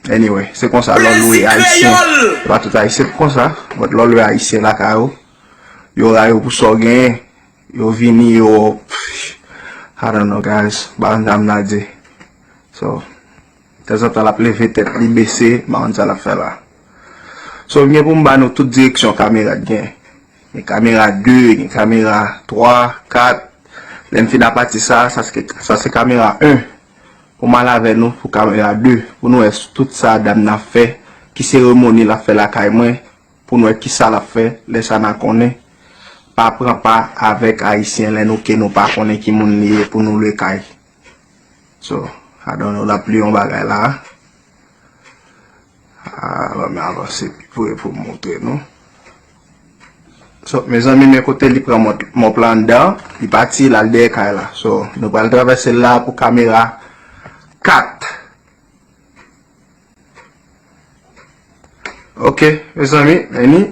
anyway, se konsa lè w lwe Ayisyen. Se pa tout Ayisyen k konsa, but lè w lwe Ayisyen lakay ou, yo ra yo pou sa w genyen, yo vini, yo, I don't know, guys, m pa konn sa m ta di. So, tanzantan l ap leve tèt li bese, m pa konn sa l ap fè la. So, m gen pou m ba nou tout direksyon kamera k gen. Gen kamera de, gen kamera twa, kat. Lè m fin apati sa, sa se, sa se kamera en. Pou m al avè nou pou kamera de. Pou nou wè tout sa dam nan ap fè, ki seremoni l ap fè lakay mwen, pou nou wè kisa l ap fè, lè sa n a konnen. Pa pran pa avèk Ayisyen lè nou ke nou pa konnen ki moun li ye pou nou lwe kay. So, I don't know, l ap li yon bagay la. Ah, ban m avanse pi pre pou m montre nou. So, mezanmi, men kote li pran mòp, mòp la anndan, li pati, l al dèyè kay la. So, nou pral travèse l la pou kamera kat. Ok, mezanmi, men ni,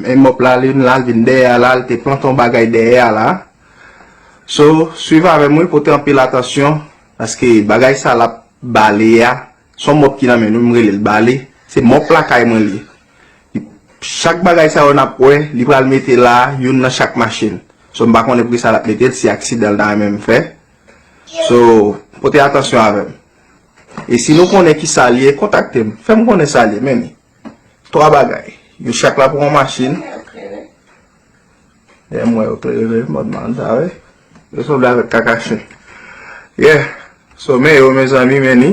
men mòp la, li vin la, l vin dèyè a la, l te plante yon bagay dèyè a la. So, swiv avè m, wi, pote anpil atansyon, paske bagay sa l ap bale a, se yon mòp ki nan men nou, m rele l bale, se mòp lakay mwen li ye. Li, chak bagay sa yo n ap wè, li pral mete la, youn nan chak machin. So, m pa konnen poukisa l ap mete l, si aksidan l ta renmen m fè. So, pote atansyon avè m. E si nou konnen ki sa l ye, kontakte m. Fè m konnen sa l ye, men ni. Twa bagay. Yo chak la pou yon machin. Lè m wè yo klere, mòd man sa, wi. Yo sanble avèk kaka chen. Yeah. So, men yo, mezanmi, men ni.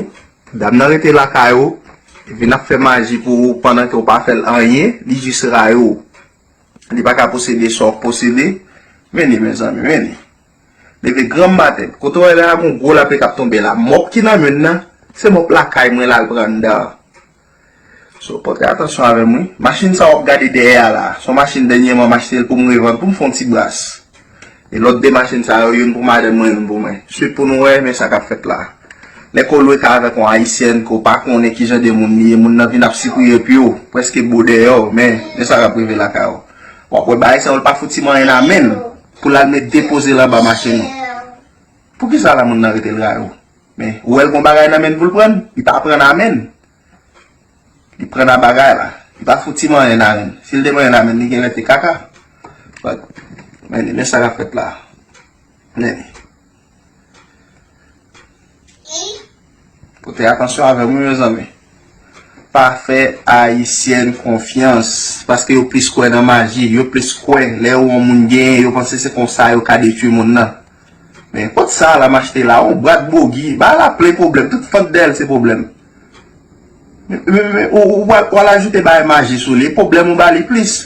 Dam nan rete lakay ou, vin ap fè maji pou ou pandan ke w pa fè l anyen, li jis rayi w. Li pa ka posede sa w posede. Men ni, mezanmi, men ni. Leve granm maten. Kote w wè la, gon gwo lapli k ap tonbe la. Mòp ki nan men l nan, se mòp lakay mwen la l pran anndan an. So, pote atansyon avè m, wi. Machin sa w ap gade dèyè a la, se yon machin dènyèman m achte l pou m revann, pou m fè yon ti bras. E lòt de machin sa yo, youn pou madanm mwen, youn pou mwen. Swit pou nou wè, men sa k ap fèt la. Nèg ke w lwe kay avèk yon ayisyèn ke w pa konnen ki jan de moun li ye, moun nan vin ap sipriye pye w, prèske bo dèyè w, men, men sa k ap rive lakay ou. W ap wè bagay sa yo, l pa fouti manyen nan men l, pou l al met depoze l anba machin ou. Poukisa la moun nan rete l rayi w? Men, ou wè l gon bagay nan men l pou l pran, li pa pran nan men l. Li pran nan bagay la. Li pa fouti manyen nan men l. Si l te manyen nan men l, li genlè te kaka. But, men, men sa k ap fèt la. Men. Pote atansyon avè m, wi, mezanmi. Pa fè Ayisyèn konfyans, paske yo plis kwè nan maji, yo plis kwè lè yon moun genyen, yo panse se konsa yo ka detwi moun nan. Men, kot sa la m achte la, yon bwat bogi, bagay la plen pwoblèm, tout fant dèyè l se pwoblèm. Men, men, men, ou, ou, w al, w al ajoute bagay maji sou li, pwoblèm ou ba li plis.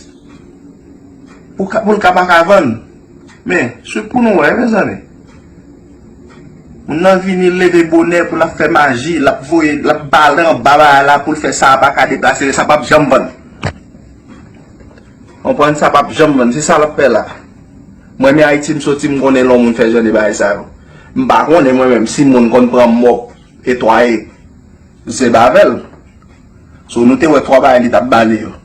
Pou ka, pou l ka pa ka vann. Men, swiv pou nou wè, mezanmi. Moun nan vini leve bonè pou l ap fè maji, l ap voye, l ap bale anba bagay la pou l fè sa a pa ka deplase, sa p ap janm vann. Konprann, sa p ap janm vann, se sa l ap fè la. Mwen, men Ayiti m soti, m konnen lè yon moun fè jan de bagay sa yo. M pa konnen mwen menm si moun konn pran mòp, netwaye zèb avè l. So, nou te wè twa bagay li t ap bale yo.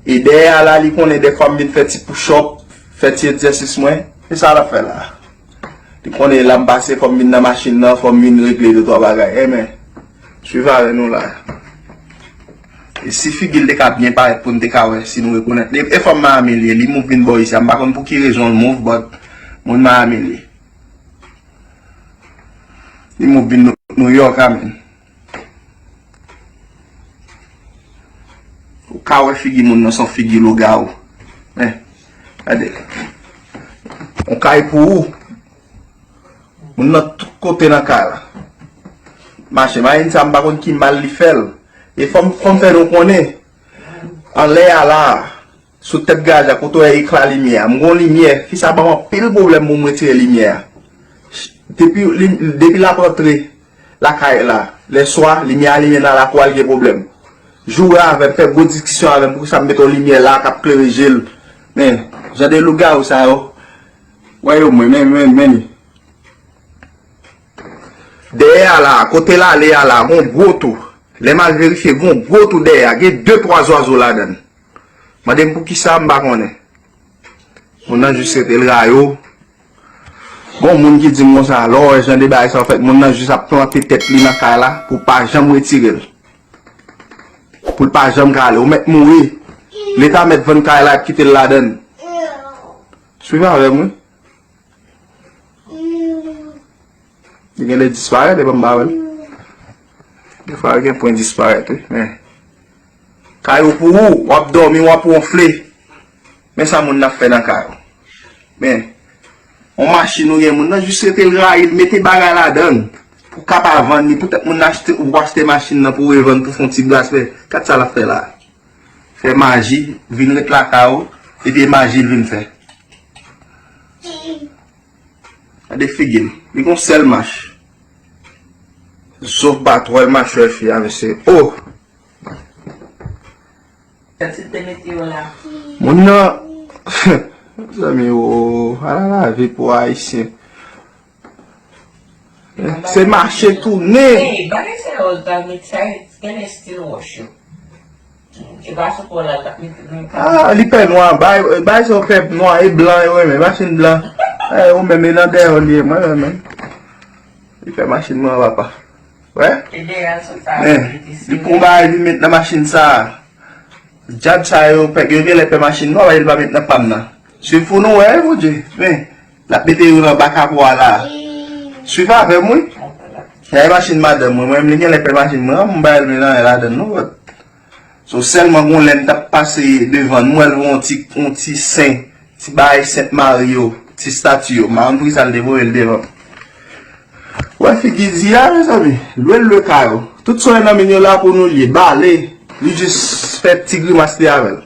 E dèyè a la, li konnen dèfwa m vin fè ti push up, fè ti egzèsis mwen, se sa l ap fè la. Li konnen la m pase, fò m vin nan machin nan, fò m vin regle de twa bagay. Enben, swiv avè nou la. E si figi l te ka byen parèt pou n te ka wè si nou rekonèt li. E fanm Miami li ye, li mouv vin bò isi a. M pa konn pou ki rezon l mouv, but moun Miami li ye. Li mouv vin New York a, men. Ou ka wè figi moun nan, se yon figi lougawou. Men, gade. Yon kay pou ou. Moun nan tout kote nan kay la. Mache, mayin sa, m pa konn ki mal li fè l. E fò m, fò m fè nou konnen. Anlè a la, sou tèt gaz la, kote w wè ekla limyè a. M gon limyè, fi sa ban m anpil pwoblèm pou m retire limyè a. Depi, li, depi l ap antre lakay la, lèswa, limyè a limen nan lakou a, l gen pwoblèm. Joure avè m, fè gwo diskisyon avè m, poukisa m mete yon limyè la k ap klere je l. Men, jan de lougawou sa yo, wè yo mwen, men, men, men li. Dèyè a la, kote l ale a la, gon gwo tou. Lè m al verifye, gon gwo tou dèyè a, gen de twa zwazo ladan l. Mande m poukisa, m pa konnen. Moun nan jis rete l rayi w. Gon moun ki di m konsa, lè w wè jan de bagay sa yo fèt, moun nan jis ap plante tèt li nan kay la pou pa janm retire l. Pou l pa janm ka ale. Ou mèt mouri. Leta mèt vann kay la, ap kite l ladan l. Swiv avè m, wi. Li genlè disparèt, epi m pa wè l. Defwa, li gen pwen disparèt, wi, men. Kay ou pou ou, w ap dòmi, w ap wonfle. Men sa moun nan ap fè nan kay ou. Men, yon machin ou gen, moun nan jis rete l rayi l, mete bagay ladan l. Pou ka pa vann li, poutèt moun nan achte, ou achte machin nan pou revann, pou fè yon ti bras, men, gad sa l ap fè la. Fè maji, vin ret lakay ou, epi e maji l vin fè. Gade figi l. Li gon sèl mach. Zo batwèl machwè fi a, mesye. Oh! Tèt si te mete yo la. Moun nan, Zanmi, o, ala lavi pou Ayisyen. Se mache tounen. Ey, bagay sa yo, David, sa genlè stil wòch yo. E pa sou kò la, l t ap mete nan kay. Ah, li pè nwa, bay, bay sa yo pè nwa, e blan yo renmen, machin blan. Eh, ou menm, e nan dèyè w li ye, mwen renmen. Li fè machin mwen, papa. Wè? E dèyè a, sou sa, men, li pran bagay, li met nan machin sa. Djab sa yo, pè, yo genlè pè machin nwa, li pa met nan pa m nan. Swiv pou nou wè, Bondye. Men, l ap mete yo nan baka pou a la. Swiv avè m, wi. Gade machin madanm mwen, mwen menm li genlè pè machin mwen, m bay l men nan ladann non, but. So, sèlman gon lè m t ap pase devan, m wè l voye yon ti, yon ti sen, ti bagay Sent Mari yo, ti stati yo. M pa konn poukisa l te voye l devan m. Wè figi di a, mezanmi. Lwe, lwe kay ou. Tout sa w wè nan men yo la pou nou l ye. Bale. Li jis fè ti grimas li avè l.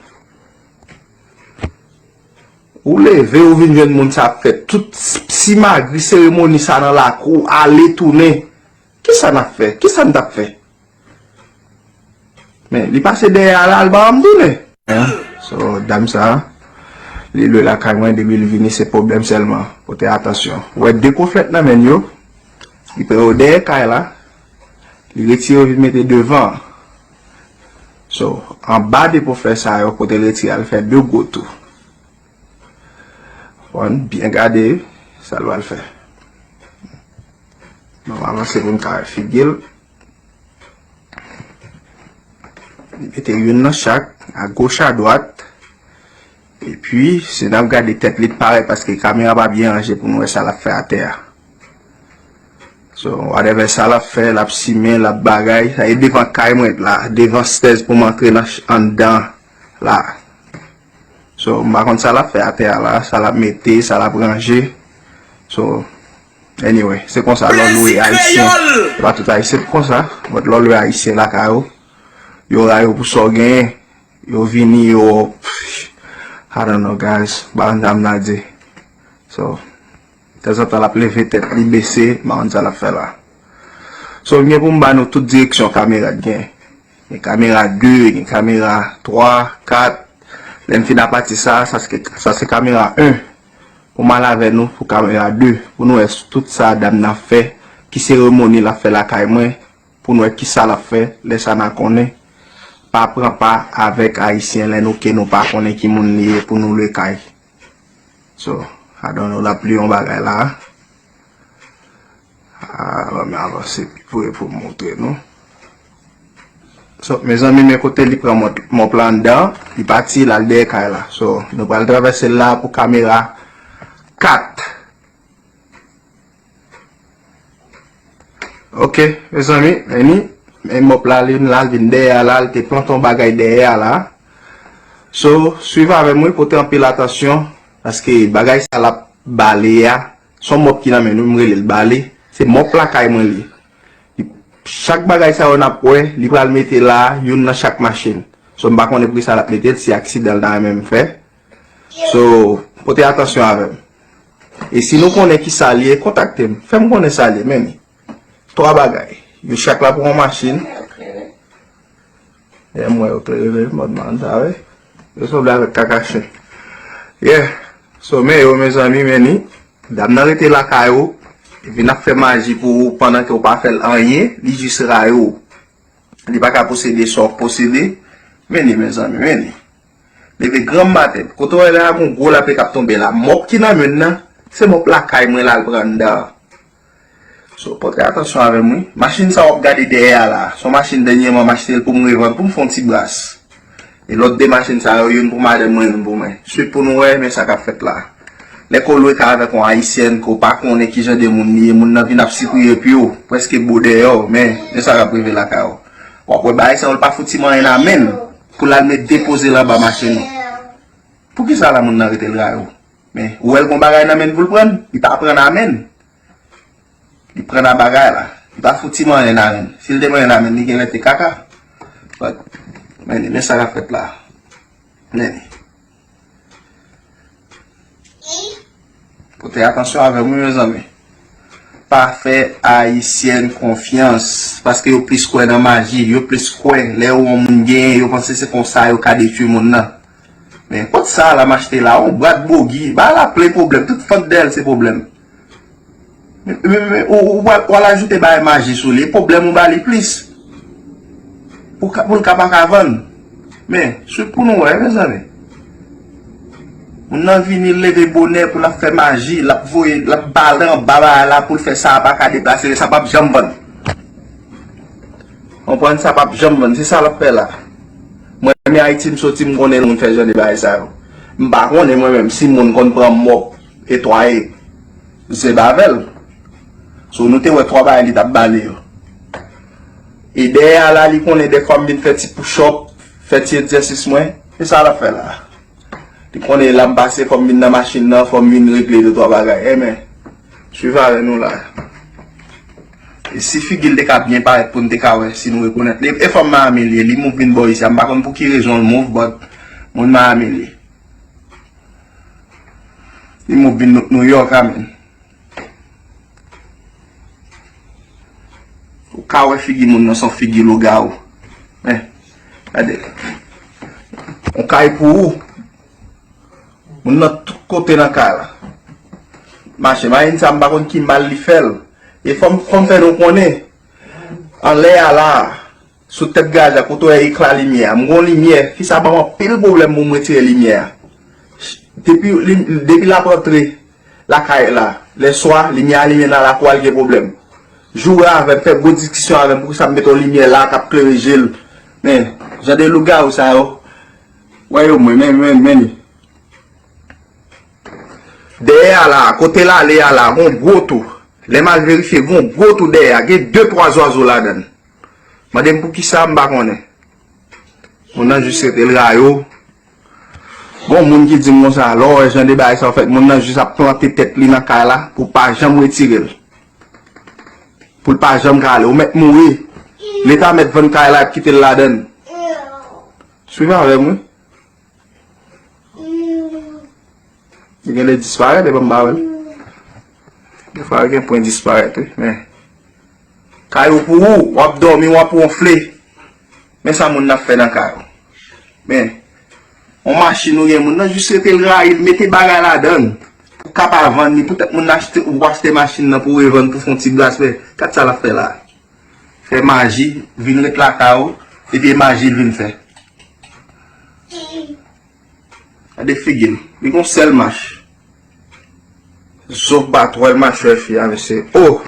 Ou leve, ou vin jwenn moun sa ap fè tout simagri, seremoni sa nan lakou, ale tounen. Kisa n ap fè? Kisa n t ap fè? Men, li pase dèyè a la, al ba m tounen. So, dam sa, li lwe lakay mwen, depi l vini, se pwoblèm sèlman. Pote atansyon. Ou wè de koflèt nan men l yo, li pran yo dèyè kay la, li retire yo vin mete devan. So, anba de koflèt sa yo, kote l retire a, l fè de gwo tou. Fò n byen gade sa l pral fè. Bon, avanse pou n ka wè figi l. Li mete youn nan chak, agoch, adwat. Epi, si n ap gade tèt li, t parèt paske kamera pa byen ranje pou nou wè sa l ap fè atè a. So, whatever sa l ap fè, l ap simen, l ap bagay. Sa e devan kay mwen la, devan stèz pou m antre nan ch-, anndan la. So, m pa konn sa l ap fè atè a la, sa l ap mete, sa l ap ranje. So, anyway, se konsa lè w lwe ayisyen. Se pa tout ayisyen k konsa, but lè w lwe ayisyen lakay ou, yo rayi w pou sa w genyen, yo vini, yo, I don't know, guys, m pa konn sa m ta di. So, tanzantan l ap leve tèt li bese, m pa konn sa l ap fè la. So, m gen pou m ba nou tout direksyon kamera t gen. Gen kamera de, gen kamera twa, kat. Lè m fin apati sa, sa se, sa se kamera en. Pou m al avè nou pou kamera de. Pou nou wè tout sa dam nan fè, ki seremoni l ap fè lakay mwen, pou nou wè kisa l ap fè, lè sa n a konnen. Pa pran pa avèk ayisyen lè nou ke nou pa konnen ki moun li ye pou nou lwe kay. So, I don't know, l ap li yon bagay la. Ah, ban m avanse pi pre pou m montre nou. So, mezanmi, men kote li pran mòp, mòp la anndan, li pati, l al dèyè kay la. So, nou pral travèse l la pou kamera kat. Ok, mezanmi, men li, men mòp la, li vin la, l vin dèyè a la, l te plante yon bagay dèyè a la. So, swiv avè m, wi, pote anpil atansyon, paske bagay sa l ap bale a, se yon mòp ki nan men nou, m rele l bale, se mòp lakay mwen li ye. Li, chak bagay sa yo n ap wè, li pral mete la, youn nan chak machin. So, m pa konnen poukisa l ap mete l, si aksidan l ta renmen m fè. So, pote atansyon avè m. E si nou konnen ki sa l ye, kontakte m. Fè m konnen sa l ye, men li. Twa bagay. Yo chak la pou yon machin. E m wè yo klere vre, mòd man sa, wi. Yo sanble avèk kaka chen. Yeah. So, men yo, mezanmi, men li. Dam nan rete lakay ou. Li vin ap fè maji pou ou pandan ke w pa fè l anyen. Li jis rayi w. Li pa ka posede sa w posede. Men li, mezanmi, men li. Leve granm maten. Kote w wè la, gon gwo lapli k ap tonbe la. Mòp ki nan men l nan, se mòp lakay mwen la l pran anndan an. So, pote atansyon avè m, wi. Machin sa w ap gade dèyè a la, se yon machin dènyèman m achte l pou m revann, pou m fè yon ti bras. E lòt de machin sa yo, youn pou madanm mwen, youn pou mwen. Swiv pou nou wè, men sa k ap fèt la. Lè ke w lwe kay avèk yon ayisyèn, ke w pa konnen ki jan de moun li ye, moun nan vin ap sipriye pye w, prèske bo dèyè w, men, men sa k ap rive lakay ou. W ap wè bagay sa yo, l pa fouti manyen nan men l, pou l al met depoze l anba machin ou. Poukisa la moun nan rete l rayi w? Men, ou wè l gon bagay nan men l pou l pran, li pa pran nan men l. Li pran nan bagay la. Li pa fouti manyen nan men l. Si l te manyen nan men l, li genlè te kaka. But, men, men sa k ap fèt la. Men. Pote atansyon avè m, wi, mezanmi. Pa fè ayisyèn konfyans, paske yo plis kwè nan maji, yo plis kwè lè yon moun genyen, yo panse se konsa yo ka detwi moun nan. Men, kot sa la m achte la, yon bwat bogi, bagay la plen pwoblèm, tout fant dèyè l se pwoblèm. Men, men, men, ou, ou, ou al, ou al ajoute bagay maji sou li, pwoblèm ou ba li plis. Pou ka, pou l ka pa ka vann. Men, swiv pou nou wè, mezanmi. Moun nan vini, l leve bonè pou l ap fè maji, l ap voye, l ap bale anba bagay la pou l fè sa a pa ka deplase, sa p ap janm vann. Konprann, sa p ap janm vann, se sa l ap fè la. Mwen, men Ayiti m soti, m konnen moun fè jan de bagay sa yo. M pa konnen mwen menm si moun konn pran mòp etwaye zèb avè l. So, nou te wè twa bagay li t ap bale yo. E dèyè a la, li konnen dèfwa m vin fè ti push up, fè ti egzèsis mwen. Se sa l ap fè la. Li konnen lè m pase, fò m vin nan machin nan, fò m vin regle de twa bagay. Enben, swiv avè nou la. E si figi l te ka byen parèt pou n te ka wè si nou rekonèt li. E fanm Miami l ye, li mouv vin bò isi a. M pa konn pou ki rezon l mouv, but moun Miami l ye. Li mouv vin Nouyòk a, menn. Ou ka wè figi moun nan, se yon figi lougawou. Men, gade. Yon kay pou ou. Moun nan tout kote nan kay la. Mache, mayin sa, m pa konn ki mal li fè l. E fò m, fò m fè nou konnen. Anlè a la, sou tèt gaz la, kote w wè ekla limyè a. M gon limyè, fi sa ban m anpil pwoblèm pou m retire limyè a. Depi, li, depi l ap rantre lakay la, lèswa, limyè a limen nan lakou a, l gen pwoblèm. Joure avè m, fè gwo diskisyon avè m, poukisa m mete yon limyè la k ap klere je l. Men, jan de lougawou sa yo, wè yo mwen, men, men, men li. Dèyè a la, kote l ale a la, gon gwo tou. Lè m al verifye, gon gwo tou dèyè a, gen de, twa zwazo ladan l. Mande m poukisa, m pa konnen. Moun nan jis rete l rayi w. Gon moun ki di m konsa, lè w wè jan de bagay sa yo fèt, moun nan jis ap plante tèt li nan kay la pou pa janm retire l. Pou l pa janm ka ale. Ou mèt mouri. Leta mèt vann kay la epi kite l ladan l. Swiv avè m, wi. Li genlè disparèt, epi m pa wè l. Defwa, gen pwen disparèt, wi, men. Kay ou pou ou, w ap dòmi, w ap wonfle. Men sa moun nan ap fè nan kay ou. Men, yon machin ou gen, moun nan jis rete l rayi l, mete bagay ladan l. Pou ka pa vann li, poutèt moun nan achte, ou achte machin nan pou revann, pou fè yon ti blas, men, gad sa l ap fè la. Fè maji, vin ret lakay ou, epi e maji l vin fè. Gade figi l. Li gon sèl mach. Zo batwèl machwè fi a, mesye. Oh!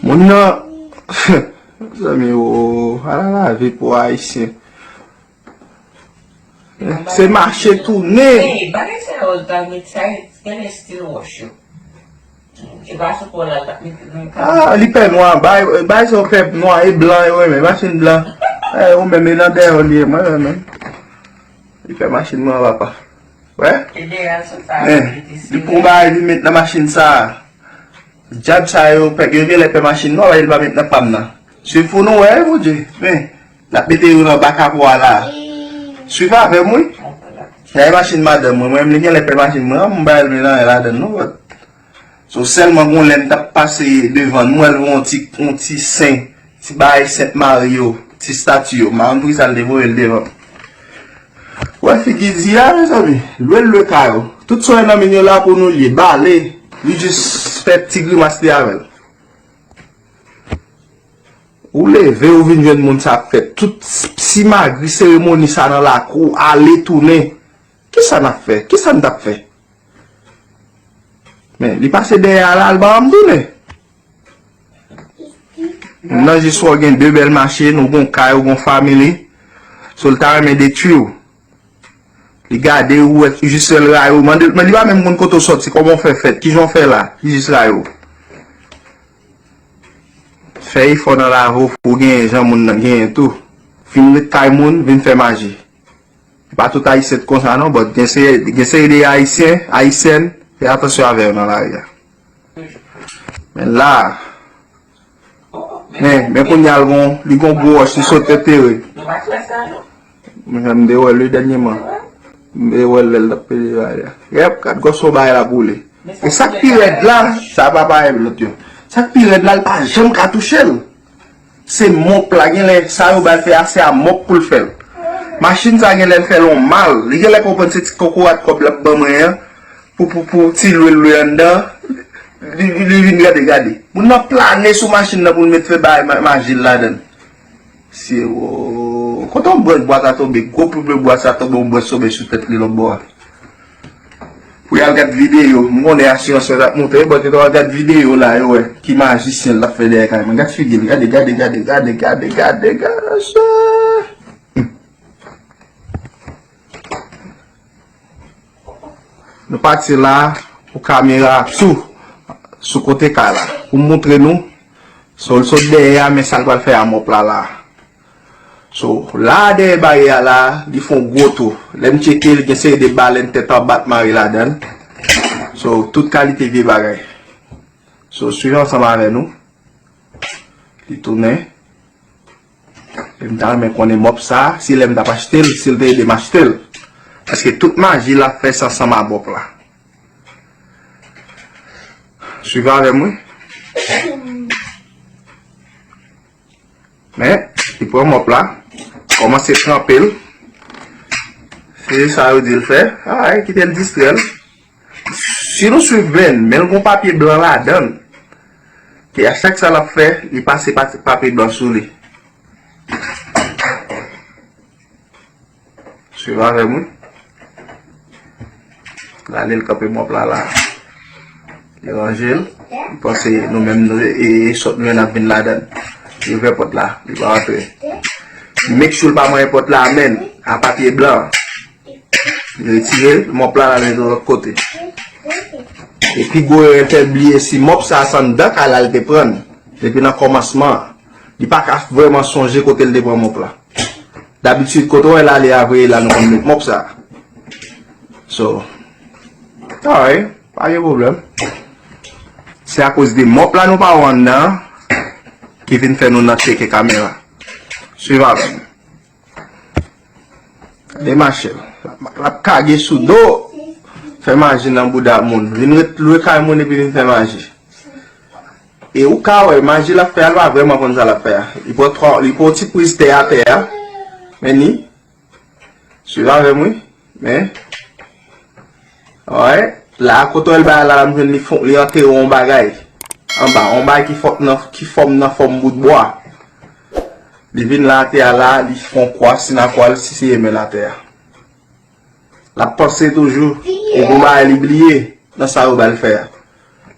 Moun nan, zanmi, oh, ala lavi pou Ayisyen. Se mache tounen. Hey, bagay sa yo, bagay sa yo, genlè still wash yo. E pa sou kò l al t ap mete nan kay. Ah, li pè nwa, bay, bay sa w pè nwa, e blan yo renmen, machin blan. Eh, ou menm, e nan dèyè w li ye, mwen renmen. Li pè machin mwen an, papa. Wè? E dèyè l sot sa, eh, li pran bagay li met nan machin sa. Dyab sa yo, pè, yo genlè pè machin nwa, li pa met nan pa m nan. Swiv pou nou wè, Bondye. Men, l ap mete yo nan baka pou a la. Swiv avè m, wi. Sa e machin madanm mwen, mwen menm li genlè pè machin mwen, m bay l men nan ladan l non, but. So, sèlman gon lè m t ap pase devan l, m wè l voye yon ti, yon ti sen, ti bagay Sent Mari yo, ti stati yo. M pa konn poukisa l te voye l devan. Wè figi di a, mezanmi. Lwe, lwe kay ou. Tout sa w wè nan men yo la pou nou l ye. Bale. Li jis fè ti grimas li avè l. Ou leve, ou vin jwenn moun sa ap fè tout simagri seremoni sa nan lakou, ale tounen. Kisa n ap fè? Kisa n t ap fè? Men, li pase dèyè a la, al ba m tounen. Moun nan jis wè w gen de bèl machin, ou gon kay, ou gon family. So, l ta renmen detwi w. Li gade ou, wè, jis wè l rayi w. Mande, men li pa menm konn kote w sòti, kòman w fè fèt, kijan w fè la, li jis rayi w. Fè efò nan lavi w pou w genyen jan moun nan genyen tou. Vin ret kay moun, vin fè maji. E pa tout Ayisyen t konsa non, but gen seri, gen seri de Ayisyen, Ayisyèn, fè atansyon avè yo nan lari a. Men la, men, men kounye a l gon, li gon gwo wòch, li sot entere. Nou pa t wè sa non. Men m te wè l wi dènyèman. M te wè l lè l t ap pede bagay la. Yèp, gad gòs yon bagay la boule. E sa k pi rèd la, sa pa parèy lòt yo. Sa k pi rèd la, l pa janm ka touche l. se mòp la, genlè sa yo ba l fè a, se a mòp pou l fè l. Machin sa genlè l fè l yon mal. Li genlè konprann se ti kokorat kòb l ap ban mwen an pou, pou, pou ti lwil lwe anndan. Li, li, li vin gade, gade. Moun nan plane sou machin nan pou l met fè bay ma-, maji l ladan l. Se, o, kote yon branch bwa sa tonbe? Gwo pil bwa sa tonbe, yon branch tonbe sou tèt li lòt bò a. Pou y al gad videyo, m konnen asirans yo t ap monte, but yo t al gad videyo la, yo wè ki majisyen l t ap fè dèyè kay mwen. Gad figi l, gade, gade, gade, gade, gade, gade, gade, gade. Nou pati la pou kamera sou, sou kote kay la. Pou m montre nou, so l sot dèyè a, men sa l pral fè a mòp la la. So, la dèyè baryè a la, li fè yon gwo tou. Lè m tcheke, li gen seri de balèn tèt anba t mare ladan l. So, tout kalite vye bagay. So, swiv ansanm avè nou. Li tounen. E m ta renmen konnen mòp sa, si lè m t ap achte l, si l te ede m achte l. Paske tout maji l ap fè se ansanm a mòp la. Swiv avè m, wi. Men, li pran mòp la, kòmanse tranpe l. Se sa yo di l fè. Ay, kite l distrè l. Si nou swiv byen, men l gon papye blan ladan l. Ke a chak sa l ap fè, li pase pa-, papye blan sou li. Swiv avè m, wi. Gade l kanpe mòp la la. Li ranje l. Li panse nou menm nou, e, e sòt nou ye n ap vin ladan l. Li ouvè pòt la. Li pa antre. Make sure l pa manyen pòt la, men, a papye blan. Li retire l, mòp la, l al mete l lòt kote. E pi gwo erè l fè, bliye si mòp sa se anndan kay la l te pran l. Depi nan kòmansman an. Li pa ka vrèman sonje kote l te pran mòp la. Dabitid, kote w wè l ale a vre, la nou konn met mòp sa. So, alright, pa gen pwoblèm. Se akoz de mòp la nou pa wè anndan an ki vin fè nou nan tcheke kamera. Swiv avè m. Gade mache l. L ap, l ap kage sou do. Fè maji nan bouda moun. Vin ret lwe kay moun epi vin fè maji. E ou ka wè, maji l ap fè a, l pa vrèman konn sa l ap fè a. Li pran twa, li pran yon ti priz tè atè a. Men ni. Swiv avè m, wi. Men. Alright. La, kote w wè l bay la, la, m jwenn li fon, li antere yon bagay. Anba, yon bagay ki fòm nan, ki fòm nan fòm bout bwa. Li vin la atè a la, li fè yon kwa, si nan kwa, li siseye men l atè a. L ap panse toujou, e gon bagay li bliye nan sa yo ba l fè a.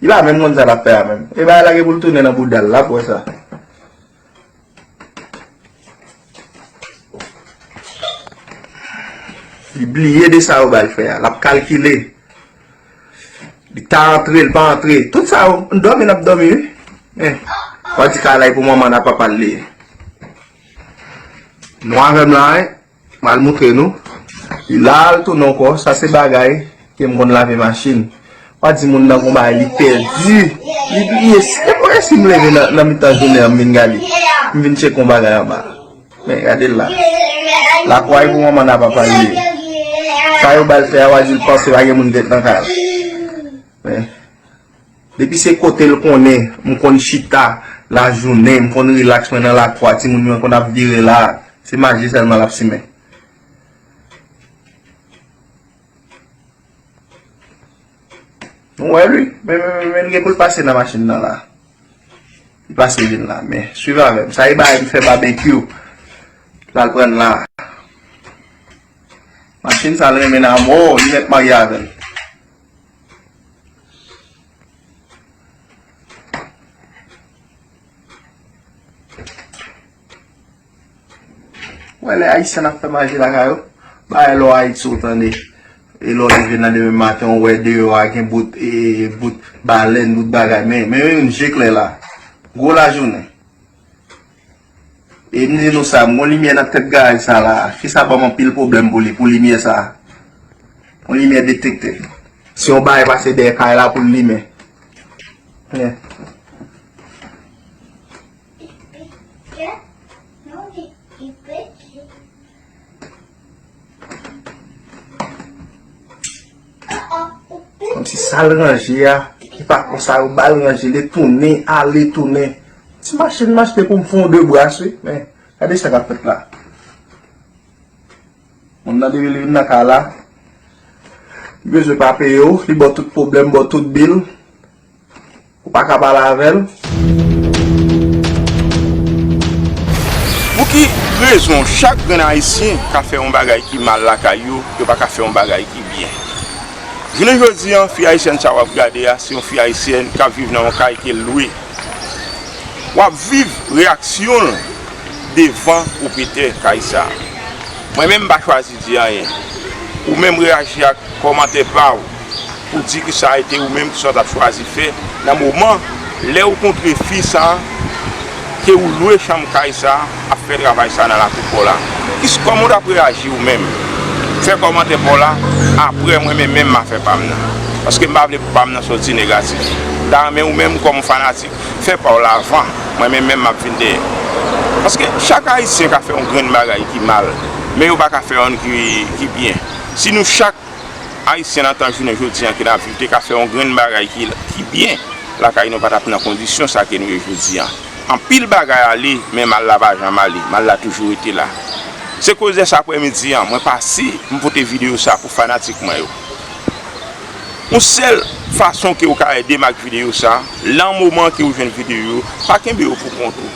Li pa menm konn sa l ap fè a menm. E bagay la gen pou l tounen nan bouda l, l ap wè sa. Li bliye de sa yo ba l fè a. L ap kalkile. Li ta antre, li pa antre. Tout sa yo, n dòmi, n ap dòmi, wi. Eh, w a di kay la e pou manman n a papa l li ye. Nou avè m la, wi. M al montre nou. Li la al tounen ankò. Sa se bagay ke m konn lave machin. W a di moun nan gon bagay li pèdi. Li bliye si, e pou si m leve nan, nan mitan jounen an, m vin gade. M vin tcheke yon bagay anba. Men gade l la. Lakwa e pou manman n a papa l ye. Sa yo ba l fè a, w a di l panse pa gen moun ki ret nan kay la. Men, depi se kote l konnen, m konn chita lajounen, m konn rilaks mwen nan lakwa, timoun mwen konn ap vire la, se maji sèlman l ap simen. Nou wè l wi, men, men, men, men l gen pou l pase nan machin nan la. Li pase vin la, men swiv avè m. Sa e bagay m fè babekyou. L al pran la. Machin sa l renmen nan mò, li mèt marye avè l. Wè lè Ayisyen ap fè maji lakay yo, bagay lò Ayiti ou tande. E lè w leve nan demen maten, ou wè deyò a gen bout, e, bout balèn, bout bagay. Men, men, men, je klè la. Gwo lajounen. E m di nou sa, m gon limyè nan tèt garaj sa la. Fi sa ban m anpil pwoblèm pou li, pou limyè sa. Yon limyè detekte. Si yon bagay pase dèyè kay la pou l limen. Men. Kòmsi sa l ranje a, ki pa konsa yo ba l ranje, li tounen, ale tounen. Ti machin m achte pou m fè yon de bras, wi. Men, gade sa k ap fèt la. Moun nan depi li vin nan kay la, li bezwen pa peye w, li ba w tout pwoblèm, ba w tout bil. Ou pa ka pale avè l. Pou ki rezon chak grenn Ayisyen ka fè yon bagay ki mal lakay yo, yo pa ka fè yon bagay ki byen? Jounen jodi an, fi ayisyèn sa w ap gade a, se yon fi ayisyèn k ap viv nan yon kay ke l lwe. W ap viv reyaksyon l devan pwopriyetè kay sa a. Mwen menm, m pa chwazi di anyen. Ou menm reyaji ak kòmantè pa w pou di ki sa a te ou menm ki sa w t ap chwazi fè nan moman lè ou kontre fi sa a ke ou lwe chanm kay sa a ap fè travay sa a nan lakou pa w la. Kis-, kòman w t ap reyaji ou menm? Fè kòmantè pa w la, apre mwen menm, menm m a fè pa m nan. Paske m pa vle pou pa m nan soti negatif. M ta renmen ou menm kòm yon fanatik fè pa w la avan, mwen menm, menm m ap vin dèyè. Paske chak Ayisyen ka fè yon grenn bagay ki mal, men yo pa ka fè yonn ki, ki byen. Si nou chak Ayisyen nan tan jounen jodi an ke n ap viv te ka fè yon grenn bagay ki, ki byen lakay nou, pa t ap nan kondisyon sa ke nou ye jodi an. Anpil bagay ale, men mal la pa janm ale. Mal la toujou rete la. Se koz de sa aprèmidi an, mwen pase, m pote videyo sa pou fanatik mwen yo. Yon sèl fason ke w ka ede m ak videyo sa, nan moman ke w jwenn videyo yo, pa kenbe yo pou kont ou.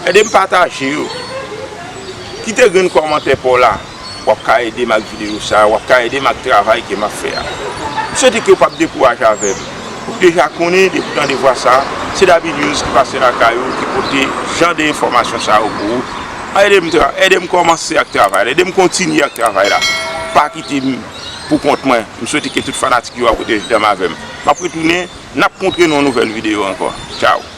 Ede m pataje yo. Kite grenn kòmantè pa w la. W ap ka ede m ak videyo sa, w ap ka ede m ak travay ke m ap fè a. M swete ke w p ap dekouraje avè m. Ou deja konnen, depi w tande vwa sa, se W News ki pase lakay ou, ki pote jan de enfòmasyon sa yo pou ou. Ede m tra-, ede m kòmanse ak travay la, ede m kontinye ak travay la. Pa kite m pou kont mwen. M swete ke tout fanatik yo ap rete ansanm avè m. M ap retounen, n ap kontre nan yon nouvèl videyo ankò. Tchaw.